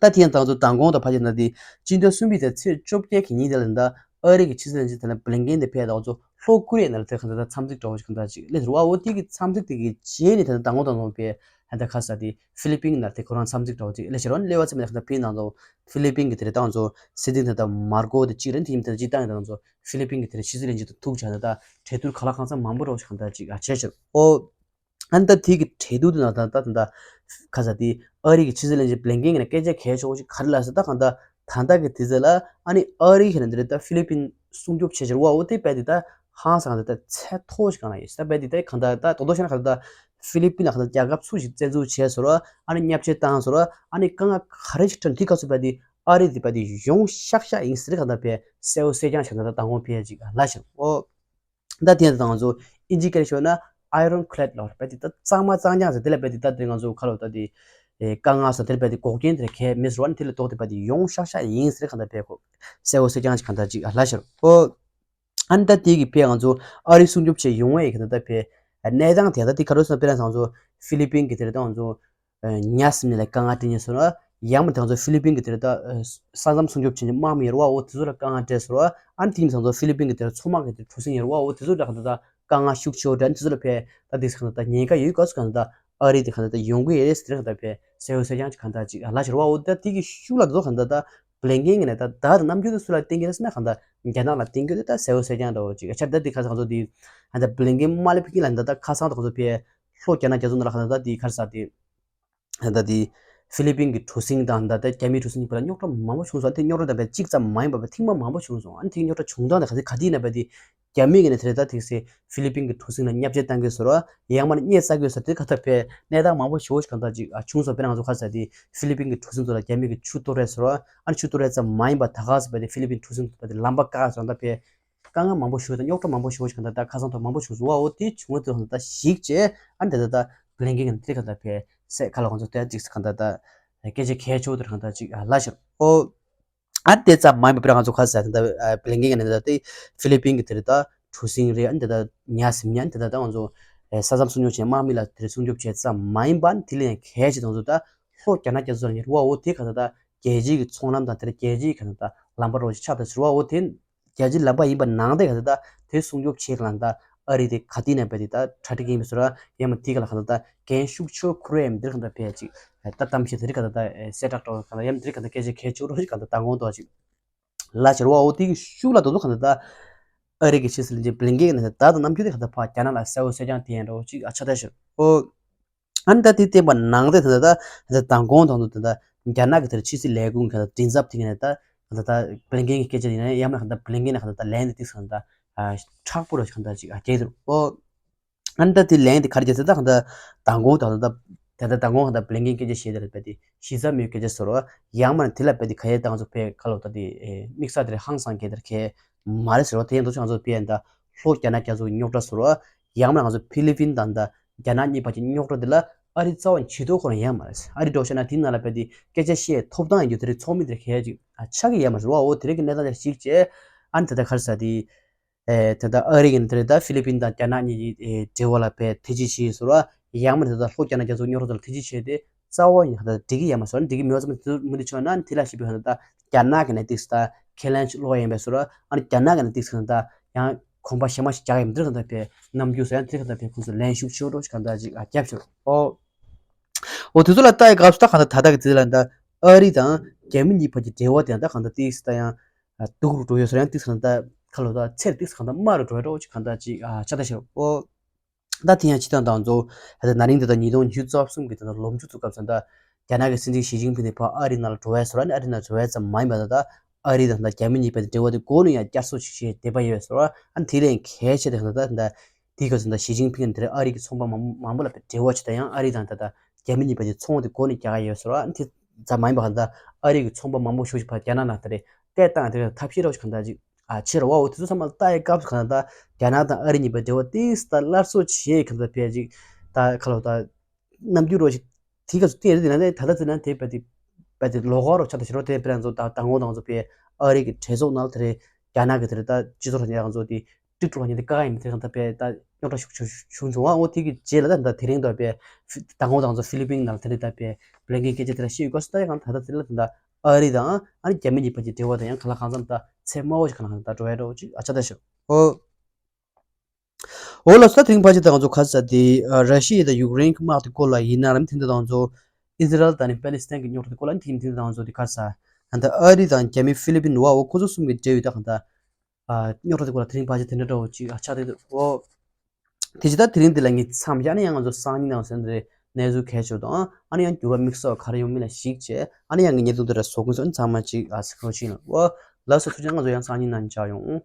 ད་དེ་ཡང་ད་ང་ཚོ་མདང་དགོང་ད་ཕལ་ཆེར་ན་དེ་སྤྱི་ཟླ་གསུམ་པའི་ད་ཚེས་བཅོ་བརྒྱད་ཀྱི་ཉིན་དེ་ལ་ད་ཨ་རི་གི་ཕྱི་སྲིད་བློན་ཆེན་དེ་ལ་བྷི་ལིན་ཀེན་དེ་ཕར་ད་ང་ཚོ་ལྷོ་ཀོ་རི་ཡ་ནང་ལ་དེ་ག་ད་ད་འཚམས་གཟིགས་འདྲ་བོ་ཞིག་ག་ད་ཅིག་སླེབས་འདུག་ཨོ། དེ་གི་འཚམས་གཟིགས་དེ་གི་རྗེས་ནས་ད་ད་མདང་དགོང་ད་ང་ཚོ་ཕར་ད་ད་ག་ས་དེ་ཧྥི་ལི་པིན་ནང་དེ་ཁོ་རང་འཚམས་གཟིགས་འདྲ་བོ་ཅིག་སླེབས་ཤག་རོ། སླེབས་པ་ཙམ་ལ་ད་ཕར་ནང་ཚོ་ཧྥི་ལི་པིན་གྱི་དེ་རེད་ད་ང་ཚོ་སྲིད་འཛིན་དེ་ད་མར་ཀོ་དེ་གཅིག་རེད། དེ་ཡིན་ད་ཅི་ད་ད་ང་ཚོ་ཧྥི་ལི་པིན་གྱི་དེ་རེད་ཕྱི་སྲིད་བློན་ཆེན་དང་ཐུག་བྱས་ད་ད་གྲོས་བསྡུར་ག་ལ་གང་འཚམ་མང་པོ་འདྲ་བོ་ཞིག་ག་ད་ཅིག་ཨ་བྱས་ཤག་ཨོ། ཨ་ནི་ད་དེ་གི་གྲོས་བསྡུར་དེ་ནང་ད་ད་ད་ད་ག་ས་དེ་ཨ་རི་གི་ཕྱི་སྲིད་བློན་ཆེན་བྷི་ལིན་ཀེན་གྱི་ནས་སྐད་ཆ་གལ་ཆེ་བོ་ཞིག་ག་རེ་ལབ་ཟེར་ད་གང་ད་ད་ལྟ་གི་དུས་ཚོད་ལ་ཨ་ནི་ཨ་རི་གི་ནས་འདི་རེད་ད་ཧྥི་ལི་པིན་སྲུང་སྐྱོབ་བྱེད་ཕྱིར་བ་འོ་དེ་རྦད་དེ་ད་ཧང་སང་ད་ད་ཚད་མཐོ་ཞིག་གང་ལ་ཡོད་ད་རྦད་དེ་ད་གང་ད་ད་དོ་དོ་ཤ་ན་གང་ད་ཧྥི་ལི་པིན་ལ་གང་ད་རྒྱལ་ཁབ་སུ་ཞིག་བཙན་འཛུལ་བྱས་སོ་ར་ཨ་ནི་བརྙས་བཅོས་བཏང་སོ་ར་ཨ་ནི་དཀའ་ངལ་ག་རེ་ཞིག་འཕྲད་དེ་ག་ཚོད་རྦད་དེ་ཨ་རི་དེ་རྦད་དེ་ཡོང་ཤག་ཤག་ཡིན་ཟེར་གང་ད་ཕར་གསལ་བོ་གསལ་རྐྱང་ཞིག་ད་ད་དང་པོ་ཕར་ཅིག་ལབ་ཤག་ཨོ། ད་དེ་ཡང་ད་ང་ཚོ་ཨིན་ཇི་སྐད་ཤོད་ན་ironclad་ལབ་རེད། རྦད་དེ་ད་གཙང་མ་གཙང་རྐྱང་ཟེར་དེ་ལ་རྦད་དེ་ད་དེ་ང་ཚོ་ཁ་ལོ་ད་དེ་ཨེ་དཀའ་ངལ་སོགས་དེ་ལ་རྦད་དེ་འགོག་རྐྱེན་དེ་ལ་གལ་མི་བཟོ་བ་ནི་དེ་ལ་ལྡོག་སྟེ་རྦད་དེ་ཡོང་ཤག་ཤག་ཡིན་ཟེར་གང་ལྟར་ཕར་ཁོ་གསལ་བོ་གསལ་རྐྱང་ཞིག་གང་ལྟར་ཅིག་ལབ་ཤག་ཨོ། ཨ་ནི་ད་དེ་གི་ཕར་ང་ཚོ་ཨ་རི་སྲུང་སྐྱོབ་བྱེད་ཡོང་བའི་གང་ལྟར་ད་ཕར་གནས་སྟངས་དེ་ད་དེ་ག་རེ་སོང་དཔེར་ན་ང་ཚོ་ཧྥི་ལི་པིན་གི་དེ་ལ་ད་ང་ཚོ་ཉ་ཟིན་ནས་ལ་དཀའ་ངལ་འཕྲད་ཉེན་སོང་ར། ཡང་མ་དེ་ང་ཚོ་ཧྥི་ལི་པིན་གྱི་དེར་ད་ས་མཚམས་སྲུང་སྐྱོབ་བྱེད་མཁན་དམག་མི་ཡོད་རེད་བ། འོ་དེ་ཚོ་ལ་དཀའ་ངལ་འཕྲད་སོང་ར། ཨ་ནི་དེ་ཡིན་ཙང་ཚོ་ཧྥི་ལི་པིན་གྱི་དེར་མཚོ་དམག་གི་དེ་གྲུ་གཟིངས་ཡོད་རེད་བ། འོ་དེ་ཚོ་ལ་གང་ལྟར་ད་དཀའ་ངལ་ཤུགས་ཆེ་བོ་འདྲ། ཨ་ནི་དེ་ཚོ་ལ་ཕར་ད་དེ་གང་ལྟར་ད་ཉེན་ཁ་ཡོད་སྐབས་སུ་གང་ལྟར་ད་ཨ་རི་དེ་གང་ལྟར་ད་ཡོང་གི་ཡོད་རེད་ཟེར་གང་ལྟར་ཕར་གསལ་བོ་གསལ་རྐྱང་ཅིག་གང་ལྟར་ཅིག་ལབ་ཤེར་བ། འོ་ད་དེ་གི་ཤུགས་ལ་དེ་ཚོ་གང་ལྟར་ད་བྷི་ལིན་ཀིན་གྱི་ནས་ད་ད་ནམ་རྒྱུན་དུ་སུ་ལ་བསྟན་གྱི་རེད་ཟེར་ན་གང་ལྟར་རྒྱ་ནག་ལ་བསྟན་གྱི་རེད། ད་གསལ་བོ་གསལ་རྐྱང་འདྲ་བོ་ཅིག་ཆར་ད་དེ་ཁ་སང་ཚོ་དེ་ད་བྷི་ལིན་ཀིན་མ་སླེབས་ཀྱི་ལ་ད་ད་ཁ་སང་ད་ཁོ་ཚོ་ཕར་ལྷོ་རྒྱ་ནག་རྒྱ་མཚོ་ནང་ལ་གང་ལྟར་ད་དེ་ག་རེ་ཟེར་དེ། ད་ལྟ་དེ་ཧྥི་ལི་པིན་གྱི་གྲུ་གཟིངས་དང་ད་ལྟ་རྒྱ་མིའི་གྲུ་གཟིངས་གཉིས་བར་ལ་རྙོག་དྲ་མང་པོ་བྱུང་སོང་། དེ་རྙོག་དྲ་དང་བས་གཅིག་ཙམ་མ་ཡིན་པ་བས་ཐེངས་མ་མང་པོ་བྱུང་སོང་། ཨ་ནི་དེ་རྙོག་དྲ་བྱུང་སྟངས་དེ་ག་ཚོད་ག་དུས་ཡིན་ན་བས་དེ་རྒྱ་མི་གི་ནས་དེ་རེད་ད་ཐིག་སེ་ཧྥི་ལི་པིན་གྱི་གྲུ་གཟིངས་ལ་བརྙས་བཅོས་བཏང་གི་ཟེར་བ། ཡང་མ་ནི་བརྙས་བཅོས་ཟེར་དེ་ག་ད་བས་གནས་སྟངས་མང་པོ་ཞེ་པོ་ཞིག་གང་ལྟར་ཅིག་བྱུང་སོང་། དཔེར་ན་ང་ཚོ་ག་རེ་ཟེར་དེ་ཧྥི་ལི་པིན་གྱི་གྲུ་གཟིངས་ཚོ་ལ་རྒྱ་མི་གི་ཆུ་གཏོར་རེད་ཟེར་བ། ཨ་ནི་ཆུ་གཏོར་རེད་ཙམ་མ་ཡིན་པ་ད་ག་ཟེར་བས་དེ་ཧྥི་ལི་པིན་གྲུ་གཟིངས་ཚོ་བས་དེ་ལམ་པ་བཀག་ཟེར་བ་ད་བས། དཀའ་ངལ་མང་པོ་ཞིག་དང་རྙོག་དྲ་མང་པོ་ཞིག་གང་ལྟར་ད་ཁ་སང་ཐོག་མང་པོ་བྱུང་སོང་བ། འོ་དེ་བྱུང་བ་དེ་གང་ལྟར་ཞིག་བྱས་ཨ་ནི་དེ་ལྟར་ད་བྷི་ལིན་ཀིན་གྱི་དེ་གང་ལྟར་ཕར་སེ་ཁ་ལ་ང་ཚོ་དེ་ཅིག་གང་ལྟར་ད་སྐད་ཆ་གལ་ཆེ་བོ་དེ་གང་ལྟར་ཅིག་ལབ་ཤེར། ཨོ། ཨ་ནི་དེ་ཙམ་མ་ཡིན་པར་ང་ཚོ་ཁ་ས་ད་ལྟ་བྷི་ལིན་ཀིན་གྱི་ནས་ད་ལྟ་ཧྥི་ལི་པིན་གྱི་དེ་ལྟར་གྲུ་གཟིངས་རེད། ཨ་ནི་དེ་ལྟར་ཉ་ཟིན་ཉ་ཨ་ནི་དེ་ལྟར་ད་ང་ཚོ་ས་མཚམས་སྲུང་སྐྱོབ་བྱས་དམག་མི་ལ་དེ་སྲུང་སྐྱོབ་བྱས་ཙམ་མ་ཡིན་པར་དེ་ལས་གལ་ཆེ་དང་ཚོ་ད་ལྷོ་རྒྱ་ནག་རྒྱ་མཚོ་ལ་ཉེ་བ། འོ་དེ་གང་ལྟར་ད་རྒྱལ་སྤྱིའི་གི་ཚོང་ལམ་དང་དེ་ལ་རྒྱལ་སྤྱིའི་གང་ལྟར་ད་ལམ་པ་རོགས་ཞིག་ཆགས་ད་ཟེར་བ། འོ་དེ་རྒྱལ་སྤྱིའི་ལམ་པ་ཡིན་པ་ནང་དེ་ག་ད་ད་དེ་སྲུང་སྐྱོབ་བྱེད་ག་ལ་ད་ཨ་རི་དེ་ག་དུས་ནས་བས་དེ་ད་གྲ་སྒྲིག་ཡིན་པའི་བཟོ་འདྲ། ཡང་མ་དེ་ག་ལ་ག་ད་ད་འགན་ཤུགས་ཆེ་བོ་འཁུར་ཡ་མི་དེ་ག་ད་བས་ཅིག་ད་གཏམ་བཤད་དེ་ག་ད་ད་གསལ་བསྒྲགས་འགྲོ་ག་ལ་ཡང་དེ་ག་ད་སྐད་ཆ་གལ་ཆེ་བོ་རོགས་ཞིག་ག་ད་ད་ངོ་ཏོག་ཅིག་ལ་ཟེར་བ། འོ་དེ་གི་ཤུགས་ལ་དོ་དོ་ག་ད་ད་ཨ་རི་གི་ཕྱི་སྲིད་བློན་ཆེན་བྷི་ལིན་ཀིན་གྱི་ནས་ད་ད་ནམ་རྒྱུན་དེ་ག་ད་ཕར་རྒྱ་ནག་ལ་གསལ་བོ་གསལ་རྐྱང་དེ་ཡང་འདྲ་བོ་ཅིག་ཨ་ཆགས་ད་ཤེར། འོ། ཨ་ནི་ད་དེ་བསྟན་པ་ནང་དེ་ད་ད་ད་མདང་དགོང་དང་དུ་ད་ད་རྒྱ་ནག་གི་དེར་ཕྱི་སྲིད་ལས་ཁུངས་གི་ད་མགྲིན་ཚབ་དེ་ག་ནས་ད་ད་ད་བྷི་ལིན་ཀིན་གྱི་སྐད་ཆ་ཡིན་ན་ཡང་མིན་ད་བྷི་ལིན་ཀིན་ན་ག་ད་ད་ལན་དེ་ཏིག་སང་ད་མཁྲེགས་པོ་ར་ཞིག་ག་ད་ཅིག་ཨ་རྒྱག་འདུག་ཨོ། ཨ་ནི་ད་དེ་ལན་དེ་ག་རེ་རྒྱག་ཟེར་ད་ག་ད་མདང་དགོང་ད་ད་ད་ད་མདང་དགོང་ད་བྷི་ལིན་ཀིན་སྐད་ཆ་བཤད་དེ་རེད་པས་དེ་གཞི་རྩ་མེད་སྐད་ཆ་ཟེར་བ། ཡང་མིན་དེ་ལ་པས་དེ་ག་ཡེ་ད་ང་ཚོ་པས་ག་ལོ་ད་དེ་དམིགས་བསལ་དེ་རེད་ཧང་སང་གི་དེ་རེད་མ་རེད་ཟེར་བ། དེ་ཡང་དུ་ང་ཚོ་པས་ད། ལྷོ་རྒྱ་ནག་རྒྱ་མཚོ་གི་རྙོག་དྲ་བཟོ་འདྲ། ཡང་མིན་ན་ང་ཚོ་ཕི་ལི་པིན་དང་ད་རྒྱ་ནག་གཉིས་བར་གྱི་རྙོག་དྲ་འདི་ལ་ཨ་རི་རྩ་བ་ནས་བྱེད་ཐུབ་ཁོ་རང་ཡོད་མ་རེད། ཨ་རི་འདྲ་བོ་བཤད་ན་དེའི་ནང་ལ་རྦད་དེ་སྐད་ཆ་བཤད་ཐོབ་ཐང་ཡོད་རྒྱུ་དེ་རིགས་ཚོགས་མི་དེ་འདྲ་གལ་ཆེ་ཨ་ཆགས་ཀྱི་ཡོད་མ་རེད་བ། འོ་དེ་རིགས་ཀྱི་གནས་སྟངས་དེ་གཞིགས་བྱས་ཨ་ནི་ད་ལྟ་ག་རེ་ཟེར་དེ། ཨེ་ད་ལྟ་ཨ་རི་གི་དེ་རེད། ད་ཧྥི་ལི་པིན་དང་རྒྱ་ནག་གཉིས་ཀྱི་ཨེ་འབྲེལ་བ་ལ་དཔེ་ཐེ་ཇུས་བྱས་ཡོད་ཟེར་བ། ཡང་མིན་ད་ལྟ་ལྷོ་རྒྱ་ནག་རྒྱ་མཚོ་རྙོག་དྲ་དེ་ལ་ཐེ་ཇུས་བྱས་ཏེ་རྩ་བ་ཡིན་ད་ལྟ་འགྲིག་གི་ཡོད་མ་རེད་ཟེར་བ། འགྲིག་གི་མེད་པ་ཙམ་དེ་མུ་མཐུད་བྱུང་ན་ནི་དེ་ལ་ཞིབ་པའི་ཧ་ད་རྒྱ་ནག་གི་ནས་ཏིག་ད་ཁས་ལེན་ལོག་ཡིན་པས་ཟེར་བ། ཨ་ནི་རྒྱ་ནག་གི་ནས་ཏིག་ད་ཡང་གོམ་པ་གཞན་མ་ཞིག་རྒྱག་ཡིན་དེ་ག་ད་དཔེ་རྣམ་འགྱུར་ཟེར་ཡང་དེ་ག་ད་དཔེ་ཁོང་ཚོ་ལན་ཤུགས་ཆེ་བོ་ཞིག་ག་ད་ཅིག་ཨ་རྒྱབ་ཤོར་ཨོ། འོ་དེ་ཚོ་ལ་ལྟ་ཡི་སྐབས་སུ་ད་ག་ད་ད་ལྟ་གི་དེ་ལ་ད་ཨ་རི་དང་རྒྱ་མི་གཉིས་བར་གྱི་འབྲེལ་བ་དེ་ཡང་ད་ག་ད་ཏིག་ད་ཡང་སྡུག་རུ་འགྲོ་ཡོད་ཟེར་ཡང་ཏིག་ད་ཁ་ལོ་ད་ཚེར་ཏིག་ག་ད་དམའ་རུ་འགྲོ་ཡ་འདྲ་བོ་ཅིག་ག་ད་ཅིག་ཨ་ཆགས་ད་ཤག་ཨོ། ད་དེ་ཡང་སྤྱི་བཏང་དང་ཚོ་ད་ད་ན་རིང་དེ་ད་ཉིས་སྟོང་ཉི་ཤུ་རྩ་གསུམ་གི་ད་ལོ་མཇུག་ཚོ་སྐབས་སུ་ད་རྒྱ་ནག་གི་སྲིད་འཛིན་ཞི་ཅིན་ཕིང་དེ་ཕར་ཨ་རི་ནང་ལ་འགྲོ་བས་ཟེར་བ་ནི་ཨ་རི་ནང་འགྲོ་བས་ཙམ་མ་ཡིན་པ་ད་ད་ཨ་རི་དང་ད་རྒྱ་མི་གཉིས་བར་གྱི་འབྲེལ་བ་དེ་འགོ་ནས་ཡང་བསྐྱར་གསོ་ཞིག་བྱས་བསྡད་པ་ཡོད་ཟེར་བ། ཨ་ནི་དེ་ལས་གལ་ཆེ་དེ་ད་ད་ད་དེའི་སྐབས་སུ་ད་ཞི་ཅིན་ཕིང་གིས་དེ་རིང་ཨ་རི་གི་ཚོང་པ་མང་མང་པོ་ལ་འབྲེལ་བ་བྱས་ད་ཡང་ཨ་རི་དང་ད་ད་རྒྱ་མི་གཉིས་བར་གྱི་ཚོང་དེ་འགོ་ནས་རྒྱག་གི་ཡོད་ཟེར་བ། ཨ་ནི་དེ་ཙམ་མ་ཡིན་པ་ད་ཨ་རི་གི་ཚོང་པ་མང་པོ་ཞིག་ཕར་རྒྱ་ནག་ནང་ད་རེས་སྐད་བཏང་དེ་ཐབས་ཤེས་རོགས་ཞིག་གང་ལྟར་ཅིག་ཨ་ཆེ་རུ་བ། འོ་དེ་ཚོ་ཚང་མ་ལྟ་ཡི་སྐབས་སུ་གང་ལྟར་རྒྱ་ནག་དང་ཨ་རི་གཉིས་བར་འབྲེལ་བ་ཏིག་ཙམ་སླར་གསོ་བྱེད་གང་ལྟར་ཕལ་ཅིག་ད་ཁ་ལོ་ད་རྣམ་འགྱུར་རོགས་ཞིག་དེ་སྐབས་སུ་བལྟས་རེད། དེ་ན་ད་ལྟ་དེ་ན་དེ་བལྟས་ཏེ་བལྟས་ཏེ་ལོགས་ཀ་རོགས་ཆགས་ད་ཕྱི་རོགས་དེ་དཔེར་ན་ཚོ་ད་ད་ངོ་དང་ཚོ་པའི་ཨ་རི་གི་གྲོས་ཚོགས་ནང་དེ་རེད། རྒྱ་ནག་གི་དེ་རེད། ད་སྤྱི་ཚོགས་རང་ཉིད་ང་ཚོ་དེ་ཀྲིག་ཀྲོག་ལ་ཉན་དེ་ག་ཡིན་མི་དེ་གང་ལྟར་པས་ད་རྙོག་དྲ་ཤུགས་ཆུང་ཆུང་བྱུང་བ། འོ་དེ་གི་རྗེས་ལ་ད་ད་དེ་རིང་ད་པས་ད་ངོ་དང་ཚོ་ཧྥི་ལི་པིན་ནང་དེ་རེད། ད་པས་བློན་ཆེན་སྐད་ཆ་དེ་ལ་བཤད་ཡོད་སྐོར་སུ་ད་ཡང་ད་ད་དེ་ལ་ད་ཨ་རི་དང་ཨ་རི་རྒྱ་མི་གཉིས་བར་གྱི་འབྲེལ་བ་དང་ཡང་ག་ལ་གང་འཚམ་ད་ཚད་དམའ་བོ་ཞིག་ག་ལ་གང་འཚམ་ད་འགྲོ་ཡ་འགྲོ་ཅིག་ཨ་ཆ་ད་ཤོད། ཨོ། འོ་ལགས་སོ། ད་དེ་རིང་ཕལ་ཆེར་ད་ང་ཚོ་ག་ས་དེ་ར་ཤི་ཡ་དང་ཡུཀ་རེན་གྱི་དམག་དེ་སྐོར་ལ་ཡིན་ན་རམ་དེ་འདྲ་ད་ང་ཚོ་ཨི་ཟི་རལ་དང་ནི་པེ་ལི་སི་ཐན་གྱི་རྙོག་དྲ་དེ་སྐོར་ལ་དེ་དེ་འདྲ་ད་ང་ཚོ་དེ་ག་ས་ད་ཨ་རི་དང་རྒྱ་མི་ཧྥི་ལི་པིན་བ་འོ་ཁོ་ཚོ་གསུམ་གྱི་འབྲེལ་ཡོད་ད་གང་ད། ཨ། རྙོག་དྲ་དེ་སྐོར་ལ་དེ་རིང་ཕལ་ཆེར་དེ་འདྲ་འདྲ་བོ་ཅིག་ཨ་ཆགས་བསྡད་འདུག་ཨོ། དེ་ཅི་ད་དེ་རིང་འདི་ལ་ངས་མཚམས་བཞག་ནས་ཡང་ང་ཚོ་སང་ཉིན་ནང་ཟེར་འདི་གནས་ཚུལ་གལ་ཆེ་དང་ཨ་ནི་ཡང་འགྱུར་བ་དམིགས་བསལ་ག་རེ་ཡོང་མིན་ལ་གཞིགས་བྱས་ཨ་ནི་ཡང་ངའི་བརྙན་ཐུང་འདི་ར་བཟོ་དགོས་སོང་། ཚང་མ་ཅིག་ཨ་གཟིགས་རོགས་བྱེད་ལ་ཨོ། ལགས་སོ། ཐུགས་རྗེ་ཆེ། ང་ཚོ་ཡང་སང་ཉིན་ནང་མཇལ་ཡོང་།